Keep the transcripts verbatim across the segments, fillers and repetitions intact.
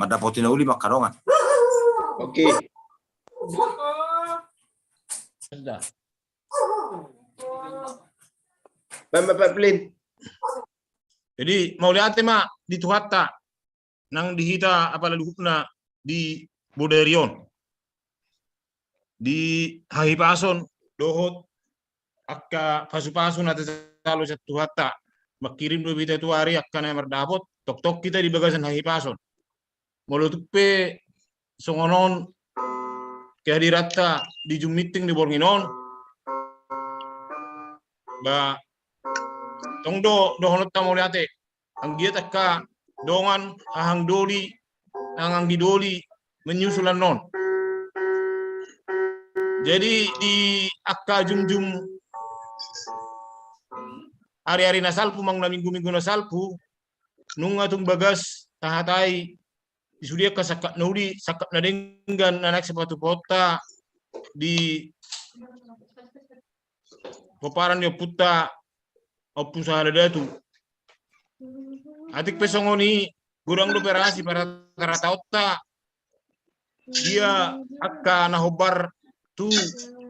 dapoti na uli mangkadongan. Oke. Dah. Bapak, Bapak Plin. Jadi mauliate ma di Tuhanta nang di hita apala luhutna di bodari on, di hahipason dohot angka pasupasu na tajalo sian Tuhanta. Mangkirim do hita tu ari angka na mardapot, tongtong hita di bagasan hahipason. Molo tung pe songon on kehadiranta di Zoom meeting di borngin on, ba tong do dohononta mauliate. Anggiat angka dongan, hahang doli, nang anggi doli menyusul annon. Jadi di angka jumjum ari-ari na salpu, manang na minggu-minggu na salpu, nunga tung bagas tahatai di sude angka sangkap na uli, sangkap na denggan na naeng sipatupaonta di pomparan ni ompunta, Ompu Sahana Datu. Atik pe songon i, godang dope ra siparata-rataonta dia angka na hombar tu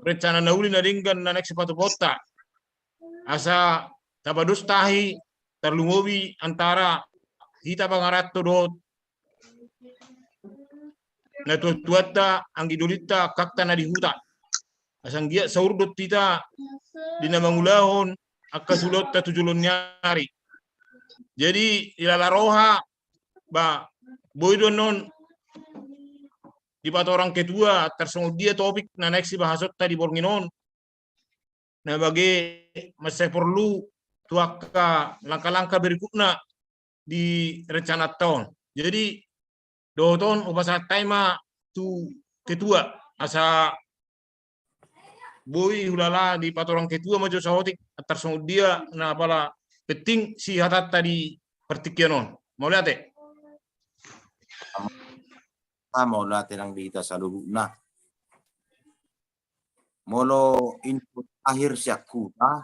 rencana na uli na denggan na naeng sipatupaonta. Asa tapados tahi, tarlumobi antara hita pangaranto dohot natuatuanta, anggi dolinta, angka angka na di huta. Asa anggiat saurdot hita di na mangulahon angka suloanta tu joloan ni ari. Jadi ilala roha, ba, boi do annon dipatorang ketua tarsongon dia topik na naeng sibahasonta di borngin on, na bage mansai porlu tu angka langka-langka berikutna di rencananta on. Jadi dohot on hupasahat hami ma tu ketua, asa boi hulala dipatorang ketua ma jo saotik tarsongon dia na apala penting sihatanta di partingkian on. Mauliate. Mauliate nang di hita saluhutna. Molo info terakhir sian huta,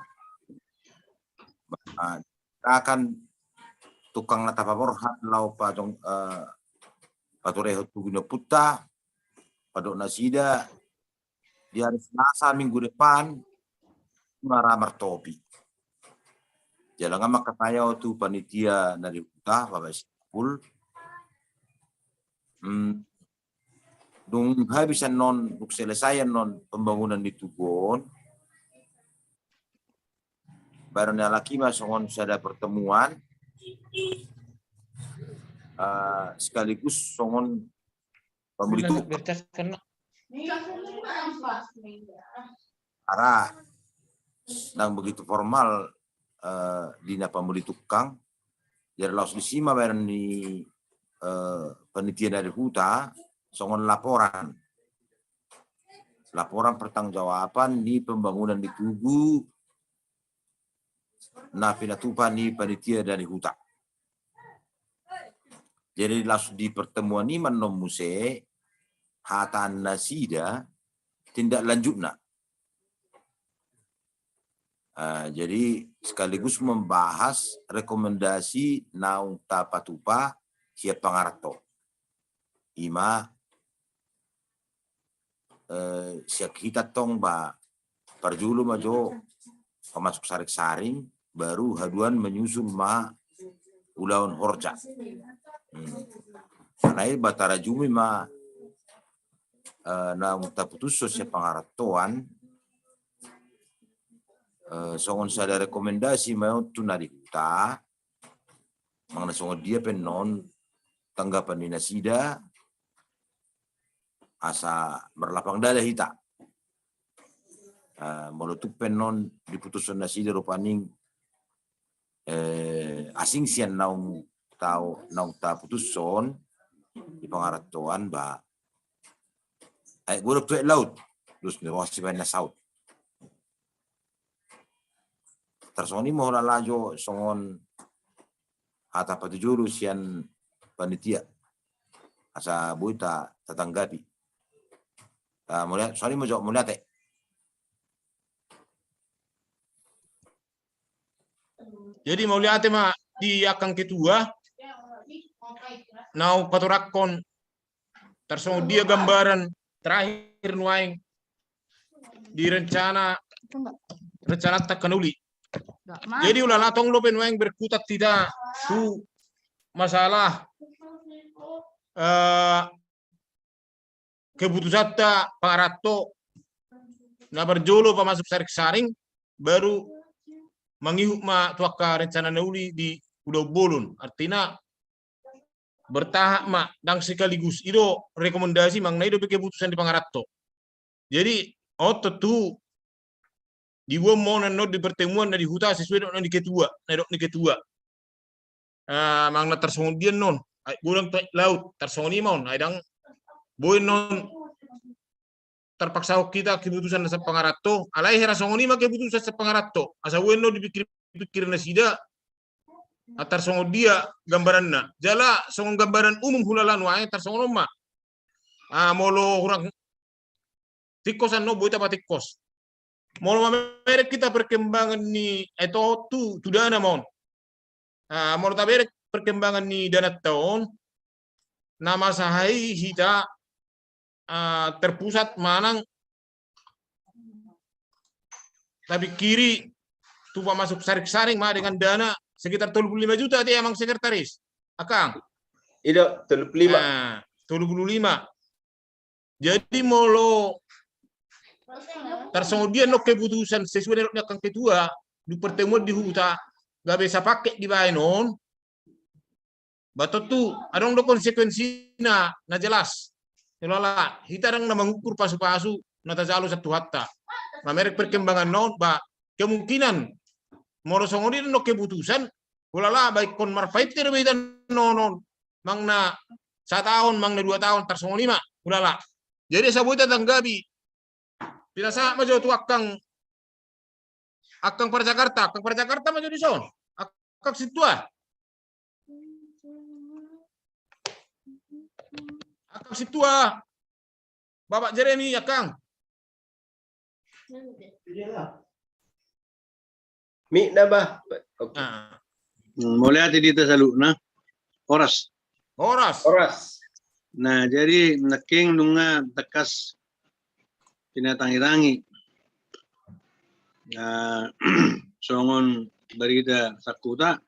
ah, akan tukang na tapaborhat laho pajong, eh, paturehon tugu ni ompunta, padok nasida di hari Selasa minggu depan, nunga ra martopi. Jala nga mangkatai au tu panitia na di huta, Bapak Sikul. Hmm. Dung habis annon, dung selesai annon pembangunan ni tugu on, baru ni alaki ma songon sada pertemuan, eh, sekaligus songon pamuli tukang. Ara, ndang begitu formal, eh, di na pamuli tukang. Jadi laos disi ma baen ni, eh, panitia na di huta songon laporan. Laporan pertanggungjawaban ni pembangunan ni tugu na pinatupa ni panitia na di huta. Jadi laos di pertemuan i ma annon muse hata nasida tindak lanjutna. Ah, jadi sekaligus membahas rekomendasi naung tapatupa sian pangaranto. Ima, eh, sian hita tong ba parjolo ma jo pamasuk saring-saring, baru haduan menyusul ma ulaon horja. Hmm. Karena i ba tarajumi ma, eh, naung taputushon sian pangarantoan, eh, songon sada rekomendasi ma on tu na di huta, manang na songon dia pe annon tanggapan ni nasida, asa marlapang dada hita. Ah, molo tung pe annon diputushon nasida rupani, eh, asing sian naung tau, naung taputushon di pangarantoan ba aek godang tu aek laut, dos ni roha sibaen na saut. Tarsongon i ma hulala jo songon hata patujolo sian panitia. Asa boi ta, tatanggapi. Ah, mauliate, songon i ma jo, mauliate. Jadi mauliate ma di angka ketua. na hupatorangkon tarsongon dia gambaran terakhir nuaeng di rencana, rencana angka na uli. Jadi ulala, tong dope nuaeng berkutat hita tu masalah, eh, keputusanta pangaranto na parjolo pamasuk saring-saring, baru mangihut ma tu angka rencana na uli di ulaon bolon. Artina bertahap ma, ndang sekaligus. I do rekomendasi manang na i dope keputusan di pangaranto. Jadi on tontu diboan ma on annon di pertemuan na di huta sesuai dohot na di ketua, na didok ni ketua. Ah, manang na tarsongon dia annon, ai godang tu laut, tarsongon i ma on, ai ndang boi annon tarpaksahon hita keputusan na sian pangaranto, alai hera songon i ma keputusan sian pangaranto, asa boi annon dipikir-pikir nasida, ah, tarsongon dia gambaranna. Jala songon gambaran umum hulala nuaeng tarsongon on ma. Ah, molo hurang tingkos annon boi tapatingkos. Molo mamereng hita perkembangan ni, eh, toho tu, tu dana ma on. Ah, molo tabereng perkembangan ni dananta on, na masa i hita, ah, terpusat manang tapikiri tu pamasuk saring-saring ma dengan dana sekitar tolu puluh lima juta, ate amang sekretaris. Angkang. I do, tolu puluh lima. Ah, tolu puluh lima. Jadi molo tarsongon dia annon keputusan sesuai na didok ni angkang ketua di pertemuan di huta, gabe sapaket dibaen on, ba tontu adong do konsekuensina na jelas. Hulala hita ndang na mangukur pasu-pasu na tajalo sian Tuhanta. Mamereng perkembangan on, ba kemungkinan molo songon i annon keputusan, hulala ba ingkon marpainter be hita annon, manang na sataon, manang na dua taon, tarsongon i ma hulala. Jadi asa boi tatanggapi, pinasahat ma jo tu angkang, angkang par Jakarta, angkang par Jakarta ma jo dison, angkang sintua. Angkang sintua. Bapak Jeremy, angkang. Mik na, bah. Oke. Ah. Hmm, mauliate di hita saluhutna. Horas. Horas. Horas. Nah, jadi nangkin nunga tangkas pinatangi-tangi. Nah, songon barita sakuta,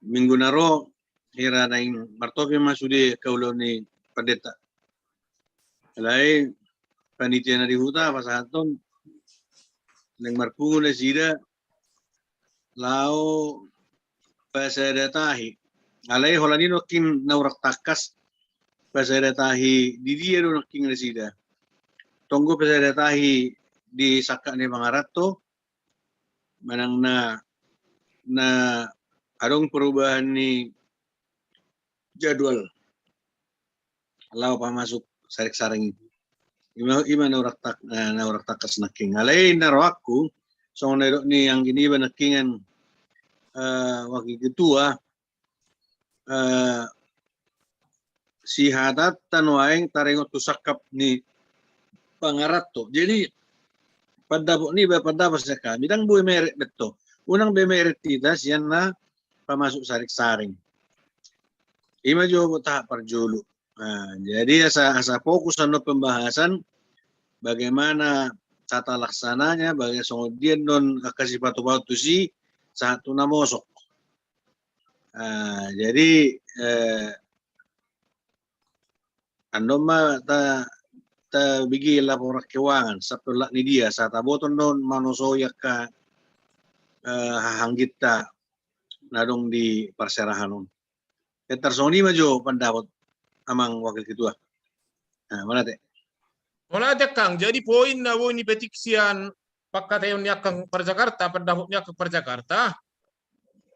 minggu na ro, hira naeng martopi ma sude kaula ni pandita. Alai panitia na di huta pasahathon, naeng marpungu nasida laho pasada tahi. Alai holan i nangkin na hurang tangkas pasada tahi, di dia do nangkin nasida. Tong do pasada tahi di sangkap ni pangaranto, manang na, na adong perubahan ni jadwal laho pamasuk saring-saring i. Ima, ima na hurang tang-, na, na hurang tangkas nangkin. Alai na rohangku, songon na didok ni anggi niba nangkinan, eh, wakil ketua, eh, sihatanta nuaeng taringot tu sangkap ni pangaranto. Jadi pandapot niba, pandapot sian hami, ndang boi meret be tong. Unang be meret hita sian na pamasuk saring-saring. Ima jo tahap parjolo. Nah, jadi asa, asa fokus annon pembahasan bagaimana tata laksananya, baga-, songon dia annon angka sipatupaon tusi sahat tu na mosok. Ah, jadi, eh, annon ma ta, tabege laporan keuangan, sampulak ni dia, asa taboto annon manosoi angka, eh, hahangginta na adong di parserahan on. Tarsongon i ma jo pandapot, amang wakil ketua. Nah, mauliate. Mauliate, angkang. Jadi poin na boi nipetik sian pangkataion ni angkang par Jakarta, pandapot ni angkang par Jakarta.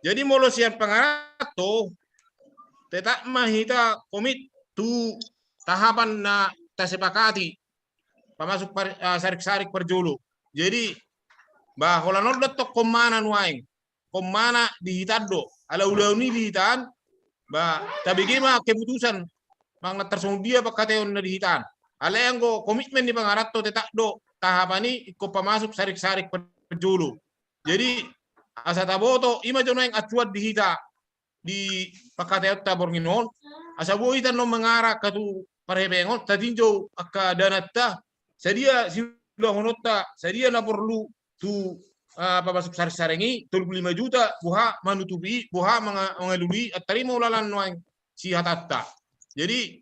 Jadi molo sian pangaranto, tetap ma hita komit tu tahapan na tasepakati pamasuk par-, ah, sarik-sarik parjolo. Jadi ba holan on do tong hommana nuaeng, hommana di hita do, ala ulaon i di hita an, ba tabege ma keputusan manang na tarsongon dia pangkataion na di hita an. Alai anggo komitmen ni pangaranto tetap do tahapan i ingkon pamasuk sarik-sarik parjolo. Jadi asa taboto, ima jo nuaeng acuan di hita. di pangkataion ta borngin on, asa boi hita annon mangarahon tu parhepeng on, tatinjau angka dananta, sadia siulahononta, sadia na porlu tu, ah, pamasuk saring-saring i, tolu pulu lima juta, boha manutupi i, boha manga-, mangalului, antar i ma ulaon nuaeng sihatanta. Jadi,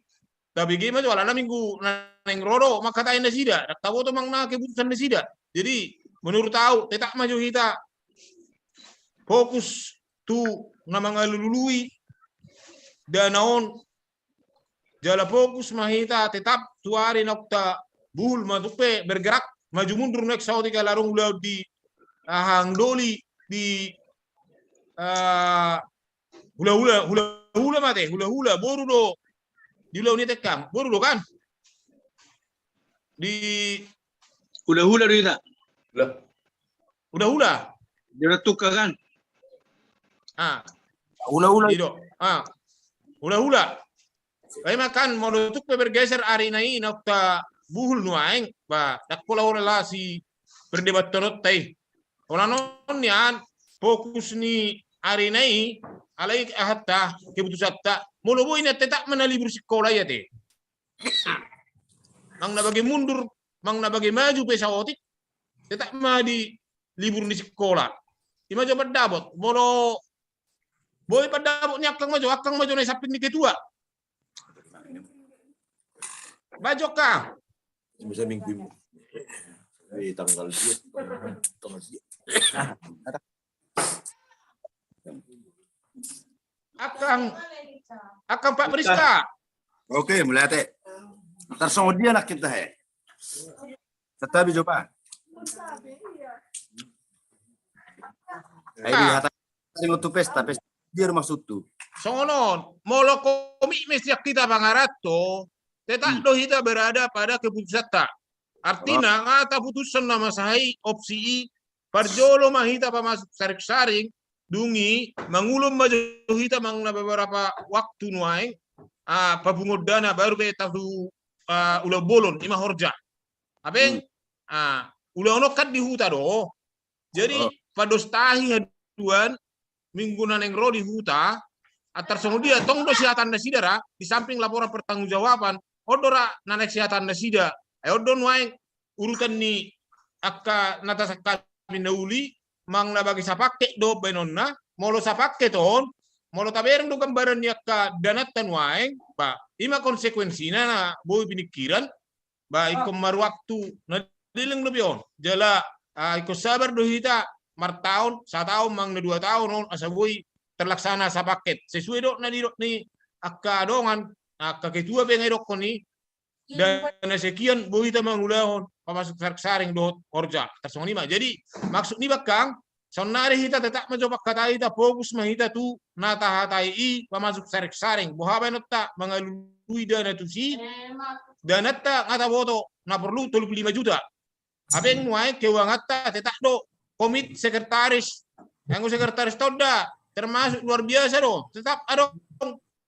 tabege ma jo alana minggu na naeng ro do mangkatai nasida, ndang taboto manang na keputusan nasida. Jadi, menurut au, tetap ma jo hita fokus tu na mangalului dana on, jala fokus ma hita tetap tu ari naung tabuhul ma tung pe bergerak maju mundur nuaeng saotik ala adong ulaon di, ah, hang doli di, ah, hula-hula, hula-hula ma ate, hula-hula, boru do. Di ulaon i ate kan, boru do kan? Di hula-hula do hita. Hula-hula. Di Ratuka kan? Ah. Hula-hula. Di do. Ah. Hula-hula. Ai ma kan molo tung pe bergeser arina i naung tabuhul nuaeng, ba, ndang pola holan las i perdebatanonta i. Holan on nian fokus ni arina i, alai ahanta, keputusanta, molo boi nian tetap ma na libur sikola i ate. Manang na bage mundur, manang na bage maju pe saotik, tetap ma di libur ni sikola. I ma jo pandapot, molo boi pandapot ni angkang ma jo, angkang ma jo na di samping ni ketua. Baen jo angkang. Bisa minggu ini. Eh, tanggal dua. Tanggal dua. Angkang, angkang Pak Priska. Oke, mauliate. Tarsongon dia nangkin tahe. Santabi jo, Pak. Ai di hata ringot tu pesta, pesta dia rumah sutu. Songon on, molo komitmen sian hita pangaranto, tetap do hita berada pada keputusanta. Artina, nga taputushon na masa i opsi i, parjolo ma hita pamasuk saring-saring, dung i mangulon ma jo hita manang na beberapa waktu nuaeng, ah, papunguon dana baru pe tahu, ah, ulaon bolon, i ma horja. Hape, ah, ulaon on kan di huta do. Jadi, pandostahi haduan, minggu na naeng ro di huta, antar songon dia, tong do sihatan nasida ra, di samping laporan pertanggungjawaban, on do ra na naeng sihatan nasida. Ai on do nuaeng urutan ni angka na tasangkami na uli, manang na bage sapangket do baenonna, molo sapangket on, molo tabereng do gambaran ni angka dananta nuaeng, ba, i ma konsekuensina na boi piningkiran, ba, ingkon marwaktu na leleng dope on. Jala, ah, ingkon sabar do hita martaon, sataon, manang na dua taon on, asa boi terlaksana sapangket. Sesuai do na nidok ni angka dongan, angka ketua pe nga didokkon i, dana sekian boi hita mangulahon pamasuk saring-saring dohot horja. Tarsongon i ma. Jadi, maksud ni bangkang, saonnari hita tetap ma jo pangkatai hita, fokus ma hita tu na tahatai i, pamasuk saring-saring. Boha baenonta mangalului dana tusi, dananta nga taboto, na porlu tolu pulu lima juta. Hape nuaeng keuanganta tetap do komit sekretaris. Anggo sekretaris tonda termasuk luar biasa do, tetap adong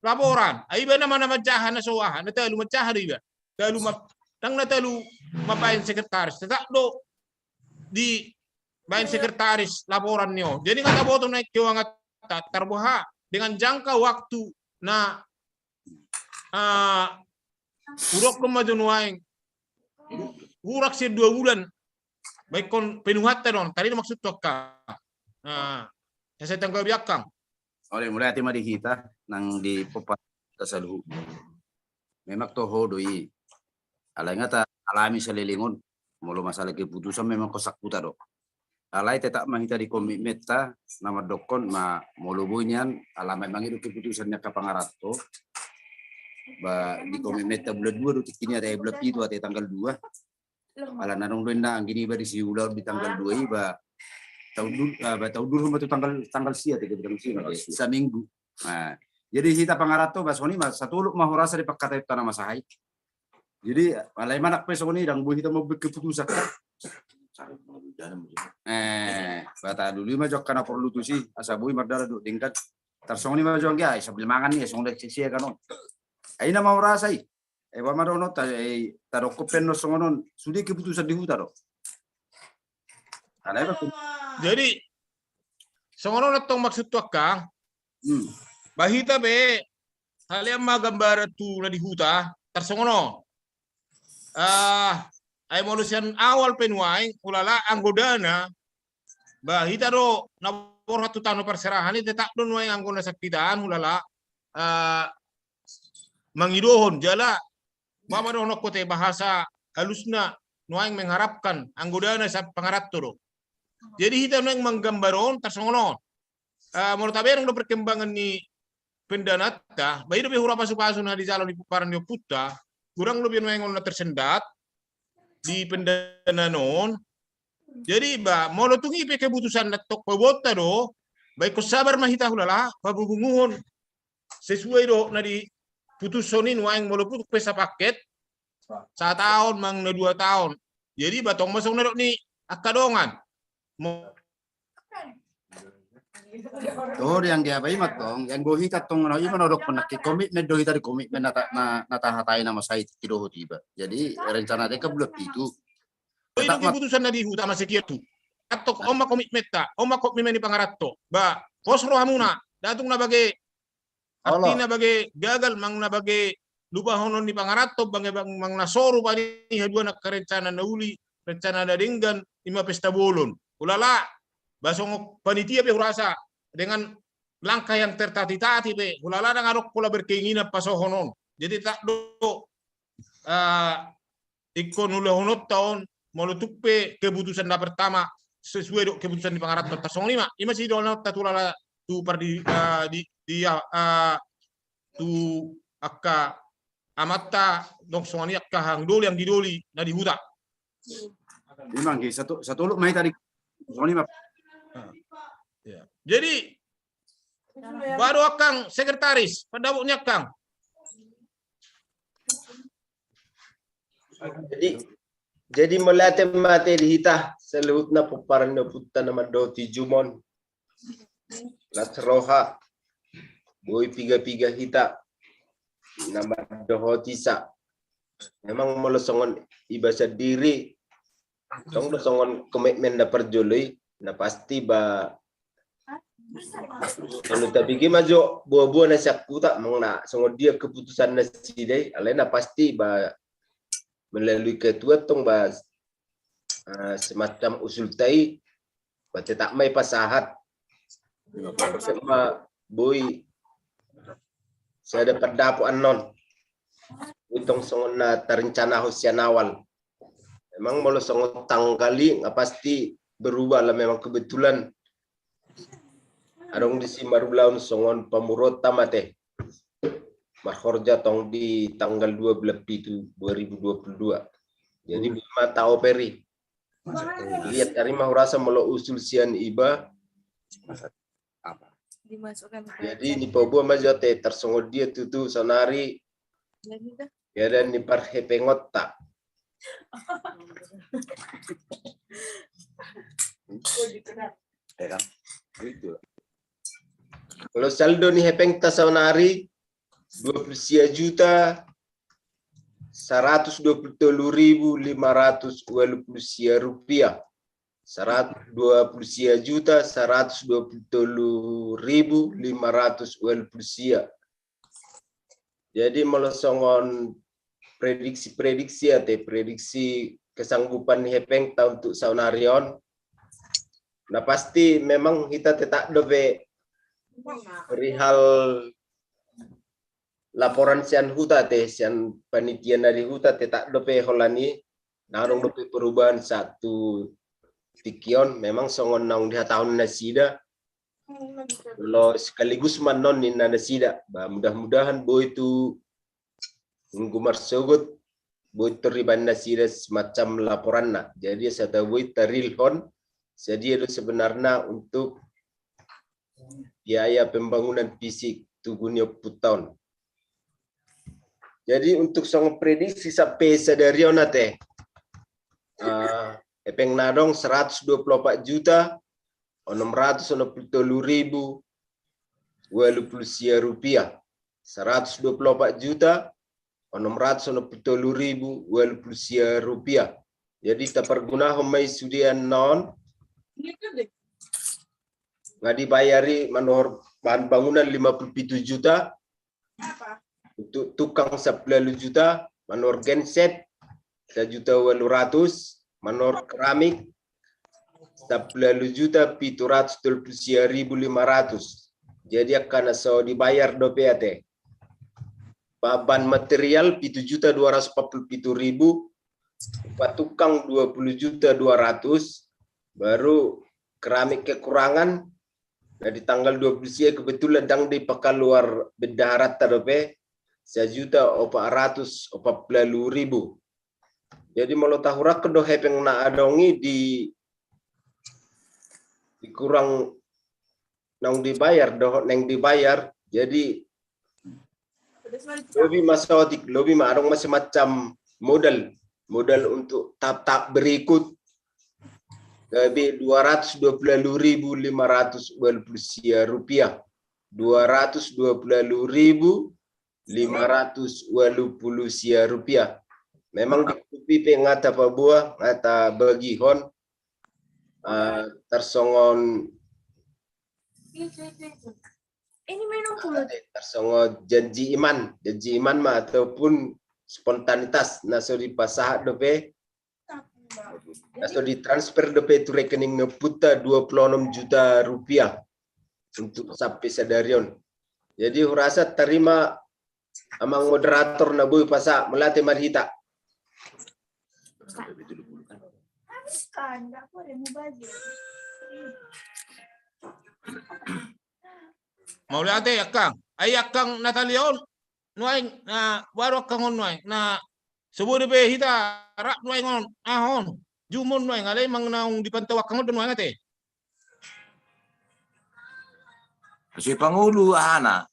laporan. Ai iba nama na manjaha na so aha, na talu manjaha do iba. Talu ma, ndang na talu mambaen sekretaris, tetap do dibaen sekretaris laporan ni on. Jadi nga taboto nuaeng keuanganta, tar boha dengan jangka waktu na, ah, hudok do ma jo nuaeng. Hurang sian dua bulan. Baen ingkon penuhanta do on, tadi do maksudhu angkang. Nah, selesai tanggal biakang. Olo, mauliate ma di hita nang di pompa ta saluhut. Memang toho do i. Alai nga taalami saleleng on. Molo masalah keputusan memang ingkon sangkuta do. Alai tetap ma hita di komitmenta, na mandokkon ma molo boi nian, alana mangido keputusan ni angka pangaranto, ba, di komitmenta bulan dua do tingki ni ate, bulan pitu ate tanggal dua. Alana adong do inna anggi niba disi ulaon di tanggal dua i, ba, taundur, ah, ba, taundurhon ma tu tanggal, tanggal sia, tanggal sia, saminggu. Nah, jadi hita pangaranto, ba, songon i ma, satolop ma horasa di pangkataion ta na masa i. Jadi, alai manang pe songon i, ndang boi hita mambuat keputusan. Eh, ba talului ma jo angka na porlu tusi, asa boi mardara dohot denggan. Tarsongon i ma jo anggia, ai sambil mangan i, songon i sisia kan on. Ai na ma horasa i. Eh, ba ma dohononta, eh, tadokkon pe annon songon on, sude keputusan di huta do. Alai ba tu. Jadi, songon on antong maksudhu angkang. Hmm. Ba hita pe, salean ma gambaran tu na di huta, tarsongon on. Ah, ai molo sian awal pe nuaeng, ulala anggo dana, ba hita do na borhat tu tano parserahan i, tetap do nuaeng anggo na sangkitaan, ulala, ah, mangidohon, jala, ma ma dohononku te bahasa halusna, nuaeng mengharapkan, anggo dana sian pangaranto do. Jadi hita nuaeng manggambar on, tarsongon on. Ah, molo tabereng do perkembangan ni pendananta, ba i dope hura pasupasu na dijalo ni pomparan ni ompunta, kurang lobi nuaeng on na tersendat di pendanaan on. Jadi ba molo tung i pe keputusan na tong paboaonta do, ba ingkon sabar ma hita ulala, papunguhon sesuai do na diputushon i nuaeng, molo tung pe sapaket, sataon manang na dua taon. Jadi ba tong ma songon na didok ni angka dongan. Mo- Oh, yang dia apa imat tong, yang bohi katong na ima na dok pernah komitmen do hita di komitmen na ta na na tahatai nama sai ti dohot iba. Jadi rencana deka bulan pitu. Itu keputusan na di huta masa kia tu. Atok oma komitmenta, oma komitmen ni pangaranto. Ba, pos rohamuna, datung na bage Artina bage gagal manang na bage lupahonon ni pangaranto, bage manang na soru bani haduan angka rencana na uli, rencana na denggan, ima pesta bolon. Ulala, ba songon panitia pe hurasa dengan langkah yang tertati-tati pe, ulala ndang adong pola berkeinginan pasohot on. Jadi tak do, ah, ingkon ulahononta on, molo tung pe keputusan na pertama sesuai do keputusan ni pangaranto, tarsongon ima, ima sidohononta tu ulala tu pardi, ah, di, di, ah, tu angka amanta, dong songon i angka hang doli, anggi doli na di huta. Ima anggi, satu, satu luk mai tadi. Songon ima. Jadi, ba do angkang sekretaris, pandapot ni angkang. Jadi, jadi mauliate ma ate di hita saluhutna pomparan ni ompunta na mandohoti jumon. Las roha, boi piga-piga hita na mandohoti sa. Memang molo songon iba sandiri, tong do songon komitmen na parjolo i, na pasti ba, molo tabege ma jo boa-boa na sian huta, manang na songon dia keputusan nasida i, alai na pasti ba melalui ketua tong ba, ah, semacam usulta i, ba tetap ma i pasahat. Tetap ma boi sada pandapot annon. Boi tong songon na tarencanahon sian awal. Memang molo songon tanggal i nga pasti berubah lah, memang kebetulan adong disi marulaon songon pamoruonta ma ate. Marhorja tong di tanggal dua bulan pitu dua ribu dua puluh dua. Jadi boi ma taoper i. Lihat tadi ma hurasa molo usul sian iba. Jadi nipaboa ma jo ate tarsongon dia tutu saonari. Keadaan ni parhepengonta. Molo saldo ni hepengta saonari dua puluh sia juta saratus dua puluh tolu ribu lima ratus ualu puluh sia rupiah. Saratus dua puluh sia juta saratus dua puluh tolu ribu lima ratus ualu puluh sia. Jadi molo songon prediksi-prediksi ate, prediksi kesanggupan ni hepengta untuk saonari on, na pasti memang hita tetap dope perihal laporan sian huta ate, sian panitia na di huta tetap dope holan i, na adong dope perubahan sahat tu tingki on, memang songon naung dihatahon nasida, lo sekaligus ma annon ninna nasida, ba mudah-mudahan boi tu minggu marsogot boi tor dibaen nasida semacam laporanna. Jadi asa tabo i tarilhon sadia do sebenarna untuk biaya pembangunan fisik tugu ni ompunta on. Jadi untuk songon prediksi sampe sadari on ate, uh, hepeng na adong saratus dua puluh opat juta onom ratus onom puluh tolu ribu ualu puluh sia rupiah. Saratus dua puluh opat juta onom ratus onom puluh tolu ribu ualu puluh sia rupiah. Jadi tapargunahon ma i sude annon nga dibayari manuhor bahan bangunan lima puluh pitu juta, untuk tukang sampulu juta, manor genset sajuta ualu ratus, manor keramik sampulu juta pitu ratus tolu puluh sia ribu lima ratus. Jadi angka na so dibayar dope ate. Bahan material pitu juta dua ratus empat puluh pitu ribu, upah tukang dua puluh juta dua ratus, baru keramik kekurangan. Nah, di tanggal dua puluh sia kebetulan dang dipakaluar bendaharanta dope, sajuta opat ratus opat puluh ribu. Jadi molo tahurang do hepeng na adong i di, dikurang naung dibayar dohot naeng dibayar, jadi lobi ma saotik, lobi ma adong ma semacam modal, modal untuk tahap-tahap berikut, gabe dua ratus dua puluh lima ribu lima ratus dua puluh sia rupiah, dua ratus dua puluh lima ribu lima ratus dua puluh sia rupiah. Memang di kupi pe nga tapaboa, nga tabagihon, eh, tarsongon, tarsongon janji iman, janji iman ma ataupun spontanitas na so dipasahat dope, na so ditransfer dope tu rekening ni ompunta dua puluh enam juta rupiah untuk sampe sadari on. Jadi hurasa tarima amang moderator na boi pasahat, mauliate ma di hita. Mauliate angkang. Ai angkang Natalia on nuaeng, na baru angkang on nuaeng, na so boi dope hita rap nuaeng on, aha on, jumon nuaeng, alai manang naung dipantau angkang on do nuaeng ate. Asa pangulu ahana.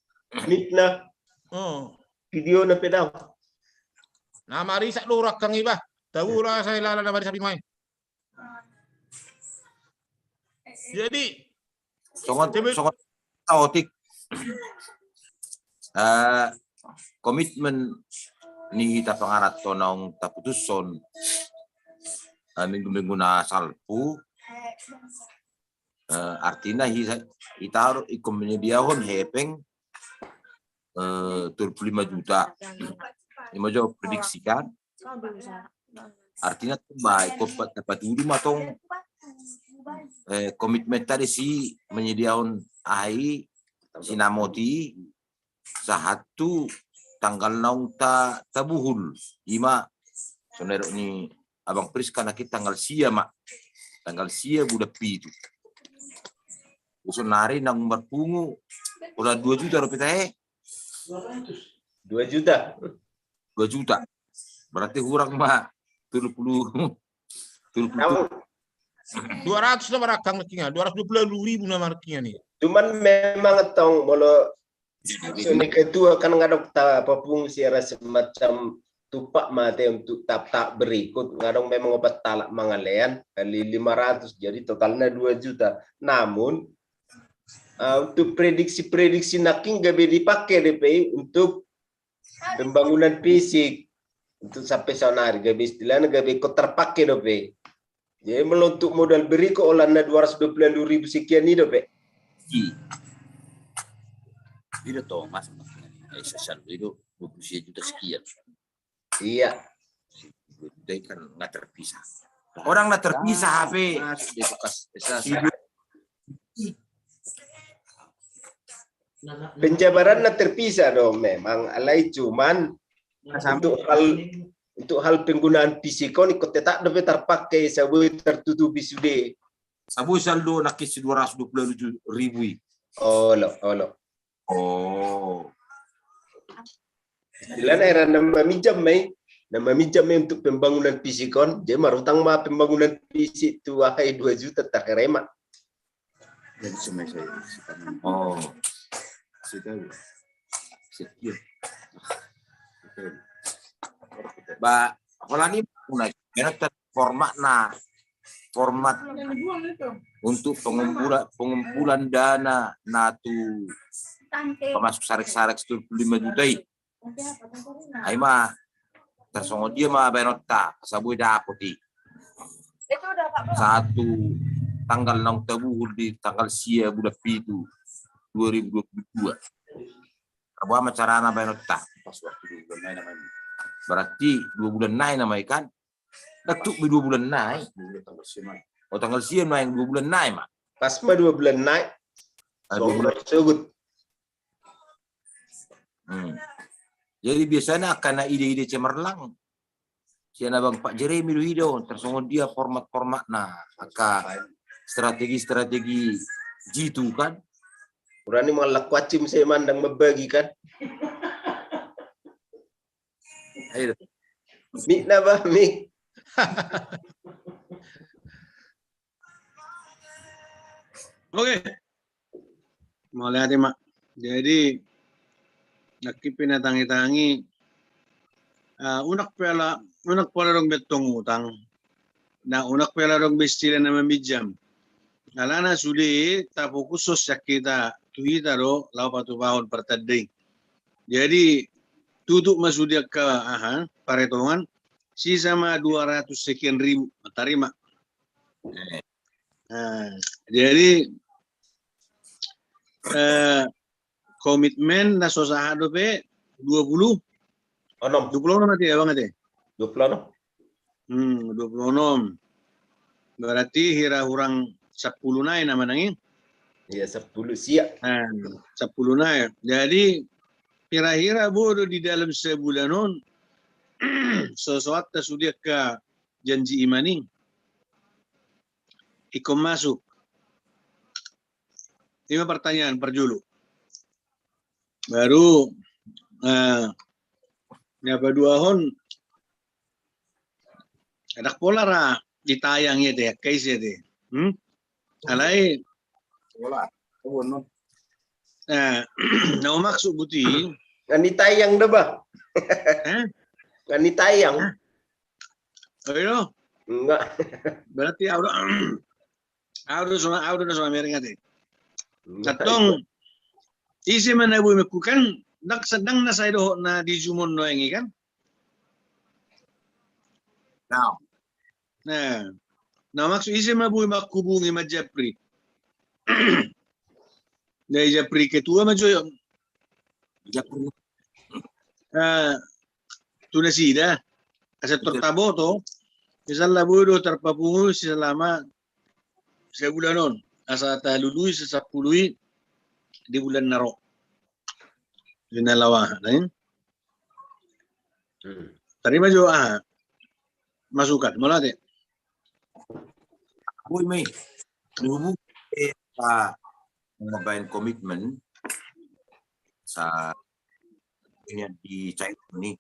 Mic na. Oh. Video na pe dao. Na marisak do angkang i bah. Tau ra sai lala na marisak i nuaeng. Jadi songon, songon saotik, eh, komitmen ni hita pangaranto naung taputushon, eh, minggu-minggu na salpu, eh, artina hita, hita harus ingkon menyediahon hepeng, eh, tolu puluh lima juta. Ima jo prediksi kan. Artina tong ba ingkon pat-, tapatudu ma tong, eh, komitmenta disi menyediahon aha i, sinamot i sahat tu tanggal naung ta-, tabuhul. Ima songon na nidok ni abang Priska nangkin tanggal sia ma. Tanggal sia bulan pitu. Sonari naung marpungu, ora dua juta dope tahe. Dua juta. Dua juta. Berarti hurang ma tolu puluh, tolu puluh. Dua ratus nama rakkang nangkin, dua ratus dua puluh ribu nama nangkin i. Cuman memang tong molo so ni ketua kan nga dong tapapungu siara semacam tupak mate untuk tahap-tahap berikut, nga dong memang opat halak mangalean kali lima ratus, jadi totalnya dua juta. Namun, eh, untuk prediksi-prediksi nangkin gabe dipake dope i untuk pembangunan fisik, untuk sampe sonari gabe istilahna gabe ingkon tarpake dope. Jadi molo untuk modal berikut olanna dua ratus dua puluh ribu sekian i dope. I. I do Thomas, eh, sosial i do dua puluh sia juta sekian. Iya. Dua juta i kan nga terpisah. Orang nga terpisah hape. Masuk di bekas, eh, sa-, sa-, Penjabaran na terpisah do memang, alai cuman untuk hal, untuk hal penggunaan fisik on ingkon tetap dope tarpake, asa boi tartutupi sude. Asa boi saldo nangkin si dua ratus dua puluh ribu i. Olo, olo. Oh. Istilahna era na maminjam ma i, na maminjam ma i untuk pembangunan fisik on, jadi marutang ma pembangunan fisik tu aha i dua juta tarherema. Jadi semai saya. Oh. Sudah. Sekian. Ba, holan i, unai, enak formatna, format untuk pengumpula-, pengumpulan dana na tu pamasuk sarek-sarek tolu puluh lima juta i. Ai ma, tarsongon dia ma baenonta, asa boi dapot i. Sahat tu tanggal naung tabuhul di tanggal sia bulan pitu. dua ribu dua puluh dua. Apa ma carana baen otak? Berarti dua bulan nai nama ikan. Datuk be dua bulan nai. Oh, tanggal siam nai, dua bulan nai ma. Pas ma dua bulan nai. Ah, dua bulan. Sogut. Hmm. Jadi biasanya angka na ide-ide cemerlang sian abang Pak Jeremy do ida on, tarsongon dia format-formatna, angka strategi-strategi jitu kan. Urani mangalak kuacim saya mandang membagi kan. Ayo. Mik na ba, mik. Oke. Mauliate ma. Jadi nangkin pe na tangi-tangi, ah, unang pe ala, unang pe ala adong be tong utang. Na unang pe ala adong be istilah na maminjam. Alana sude tafokus sian hita tu hita do laho patupahon partanda i. Jadi tutup ma sude angka aha, paretongan, sisa ma dua ratus sekian ribu, tarima. Nah, jadi eh, komitmen na so sahat dope dua puluh onom. Dua puluh onom ate, abang ate? Dua puluh onom. Hmm, dua puluh onom. Berarti hira hurang sampulu nai nama nangkin. Iya, sampulu sia. Nah, sampulu nai. Jadi hira-hira bodo di dalam sebulan on so soat ta sude angka janji i ma ning ingkon masuk. Ima pertanyaan parjolo. Baru eh, na paduahon, ndang pola ra ditayang ia te, angka isi ia te. Hmm? Alai pola. Eh, na maksud buti. Nggak ditayang dah, Bang. Eh? Nggak ditayang. Hah? Oh, iya? Enggak. Berarti au do, au do so, au do na so mamereng ate. Enggak. Antong ise ma na boi mangkuhon, ndang sedang na sai dohot na di jumon nuaeng i kan. Nah. Nah, na maksud ise ma boi manghubungi, manjapri. Dari japri ketua ma jo. Japri. Eh, tu nasida. Asa tor taboto, misalna boi do tarpapungu selama sebulan on. Asa talului sasampulu i di bulan na ro. Di na laho aha, nah. Hmm. Tarima jo aha, masukan, mauliate. Boi ma i. Hubung, eh, pa, mambaen komitmen sa ini di cair ni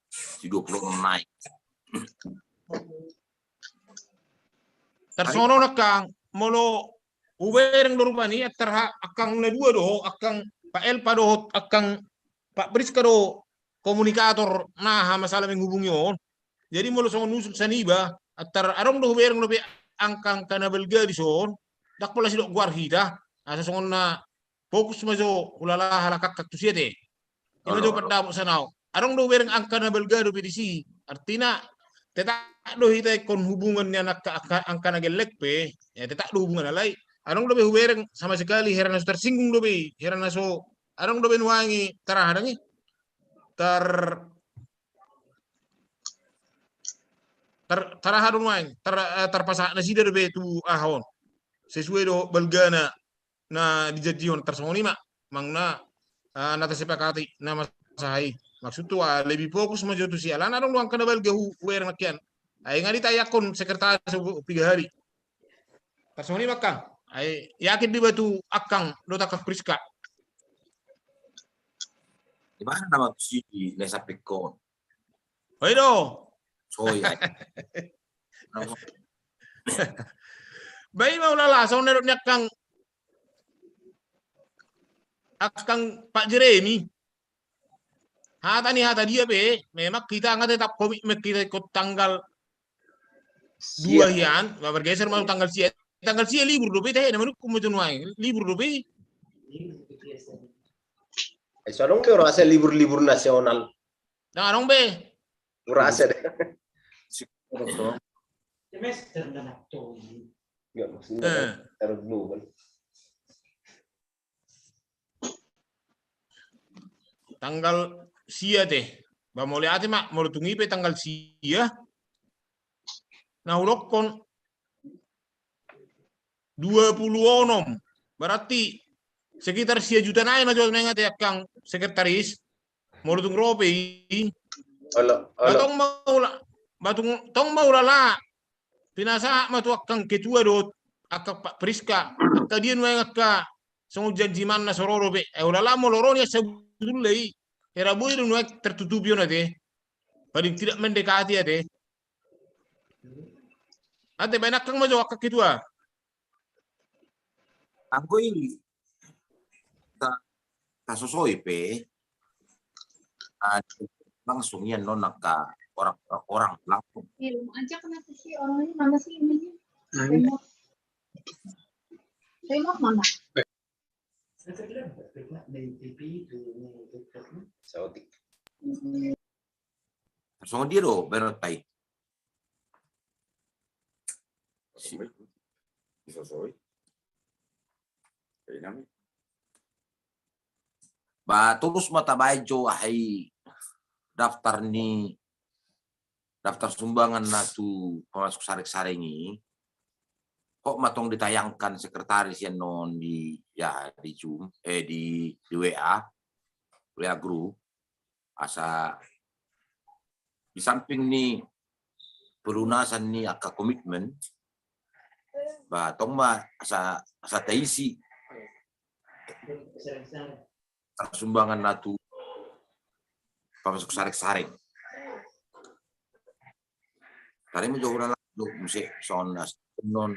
si dua puluh enam nai. Tarsongon on angkang, molo hubereng do rupani, antar ha-, angkang na dua do, angkang Pak Elpa dohot angkang Pak Priska do komunikator na aha masalah menghubungi on. Jadi molo songon usul sian iba, antar adong do hubereng dope angka-angka na balga dison, ndang pola sidok goar hita, asa songon na fokus ma jo hulala halak angka tu sia te. Ima jo pandapot sian au. Adong do hubereng angka na balga dope disi. Artina tetap do hita ingkon hubungan ni angka, angka, angka na gellek pe, ya tetap do hubungan, alai adong dope hubereng sama sekali hera na so tersinggung dope, hera na so, adong dope nuaeng i tar aha dang i. Tar, tar, tar aha do nuaeng, tar, eh, tarpasahat nasida dope tu aha on. Sesuai do balgana na dijanjihon, tarsongon i ma, manang na, ah, na tasepakati na masaha i. Maksudhu, ah, lebih fokus ma jo tu sia, alana adong do angka na balga hu-, hubereng nangkin. Ai nga ditayangkon sekretaris piga hari. Tarsongon i ma angkang. Ai yakin do iba tu angkang dohot angka Priska. Di mana nama tu si na sampingkon? Oi do. Soi ai. Ba i ma hulala, songon na dok ni angkang, angkang Pak Jeremy. Hata ni hata dia pe, memang hita nga tetap komitmen hita ingkon tanggal dua hian, ma bergeser ma tanggal sia. Tanggal sia libur dope, tahe na manungkun ma jo nuaeng, libur dope. Ai so adong be ro asa libur-libur nasional. Ndang adong be. Ro asa de. Semester na. Enggak, maksudnya eh, secara global. tanggal sia te. Ba mauliate ma, molo tung i pe tanggal sia. Na hudokkon dua puluh onom. Berarti sekitar sia juta nai ma jo na ingat ya, angka sekretaris. Molo tung ro pe i. Olo, ba olo. Tong ma ula, ba tung, tong ma ulala. Pinasahat ma tu angka ketua dohot angka Pak Priska. Angka dia nuaeng angka songon janji manna so ro dope. Eh, ulala molo ro nian sabotulna i. Era boi do nuaeng tertutupi on ate. Paling tidak mendekati ate. Ate, baen angka ma jo angka ketua. Anggo i ta, tasosoi pe, ah, langsung ia non angka orang, orang langsung. Iya, lu ajak kenapa sih orang ini, mana sih ininya? Nah, ini. Remote, remote mana? Saotik. Songon dia do, baru tai. Bisa soi. Ba, torus ma tabaen jo aha i daftar ni, daftar sumbangan na tu pamasuk sareng-sareng i. Hot ma tong ditayangkan sekretaris ia non di, ya, di Zoom, eh, di, di W A, W A group. Asa di samping ni pelunasan ni angka komitmen, ba tong ma asa, asa taisi sumbangan na tu pamasuk sareng-sareng. Tadi ma jo hurang do muse songon na songon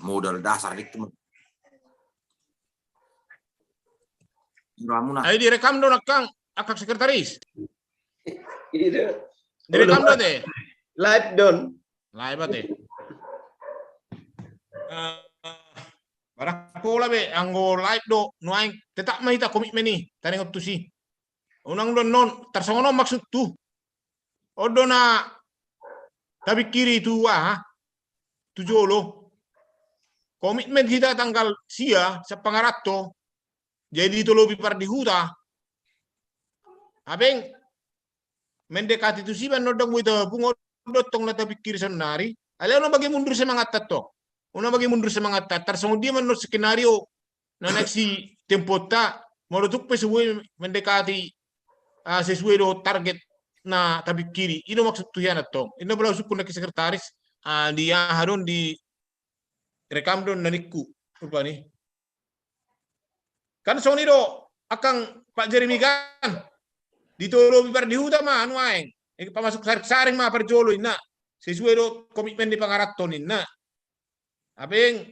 modal dasar itu. Ai direkam do nangkang, angka sekretaris. Direkam do ate. Live do on. Live ate. Eh, barang pola be anggo live do nuaeng, tetap ma hita komitmen i taringot tusi. Unang do annon tarsongon on maksudhu. On do na tapingkiri tu aha, tu jolo. Komitmen hita tanggal sia sian pangaranto. Jadi tolopi pardihuta. Abeng, mendekati tusi ba annon dang boi tapung, on do tong na tapingkiri saonari. Alai unang bage mundur semangatta tong. Unang bage mundur semangatta. Tarsongon dia ma annon skenario na next si temponta, molo tung pe so boi mendekati, ah, sesuai do target na tapingkiri. I do maksudhu hian tong. Inna bala usungkun na ke sekretaris, ah, di aha do on, direkam do on na ningku. Rupani. Kan songon i do angkang Pak Jeremy kan. Ditolopi pardihuta ma nuaeng. Eh, pamasuk sareng-sareng ma parjolo inna. Sesuai do komitmen ni pangaranto ninna. Abeng,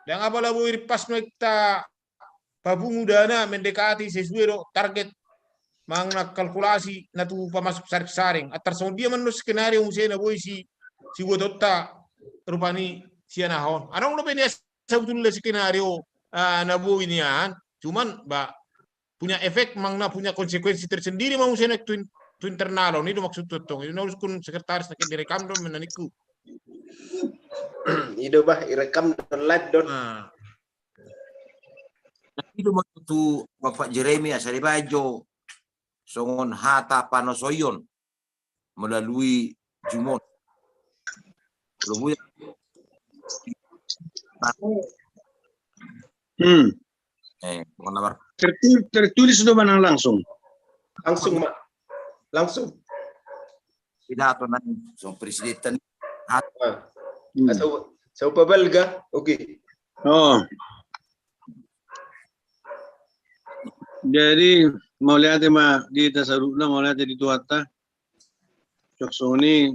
dang apala boi rimpas nuaeng tapapungu dana mendekati sesuai do target manang kalkulasi na tu pamasuk sareng-sareng. Tarsongon dia ma annon skenario muse na boi si, sibuatonta rupani sian aha on. Adong dope nian sabotulna skenario, ah, na boi nian. Cuman ba punya efek manang na punya konsekuensi tersendiri ma muse na tu in-, tu internal on. I do maksudhu tong. I do na usungkun sekretaris na ke direkam do on na ningku. I do bah, direkam do on, live do on. Nah. I do maksudhu Bapak Jeremy asa dibaen jo songon hata panosoion melalui Zoom on. Lobu ya. Hmm. Eh, bukan nomor. Tertul-, tertulis do manang langsung? Langsung ma. Langsung. Pidato nai songon presiden. Ah. Hmm. Asa, asa hupabalga. Oke. Oh. Jadi mauliate ma di hita saluhutna, mauliate di Tuhanta. Songon i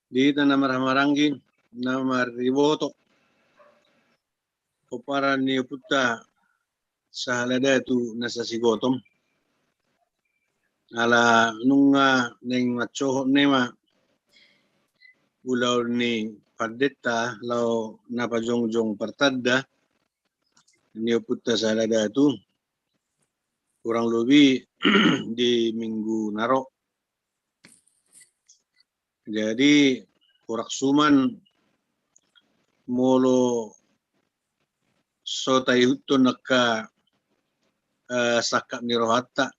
di hita na marhahamaranggi, na mariboto pomparan ni ompunta sahala datu na sasi Gotong. Ala nunga naeng mansohot na i ma ulaon ni pandetta laho na pajongjong partanda ni ompunta sahala datu, kurang lobi di minggu na ro. Jadi, horas suman molo so taihuthon angka, eh, sangkap ni rohanta.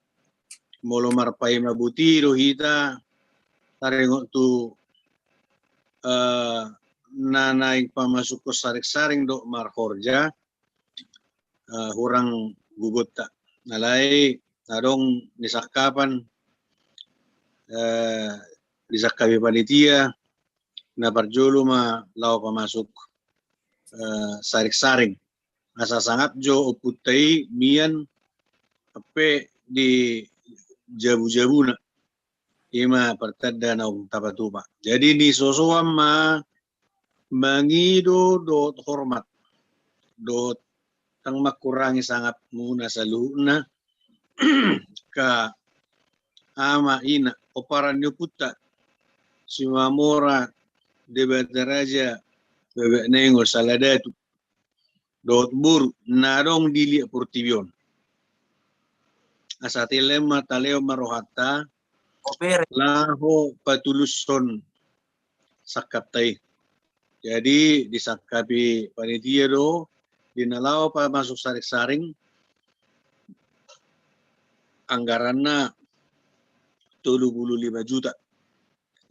Molo marpaima boti do hita taringot tu, eh, na naeng pamasukhon saring-saring dohot marhorja, eh, hurang gogonta. Alai adong di sangkapan, eh, di sangkapi panitia, na parjolo ma laho pamasuk, eh, saring-saring. Asa sangap jo ompunta i mian hape di jabu-jabuna. Ima pertanda naung tapatupa. Jadi nisosoan ma mangido dohot hormat, dohot ndang mangkurangi sangapmuna saluhutna, angka ama, ina, pomparan ni ompunta Simamora Debata Raja Bebek Nainggolan Saladatu dohot boru na adong di liat portibi on. Asa tale ma, talehon ma rohanta laho patulushon sangkapta i. Jadi disangkapi panitia do, di na laho pamasuk saring-saring, anggaranna tolu pulu lima juta.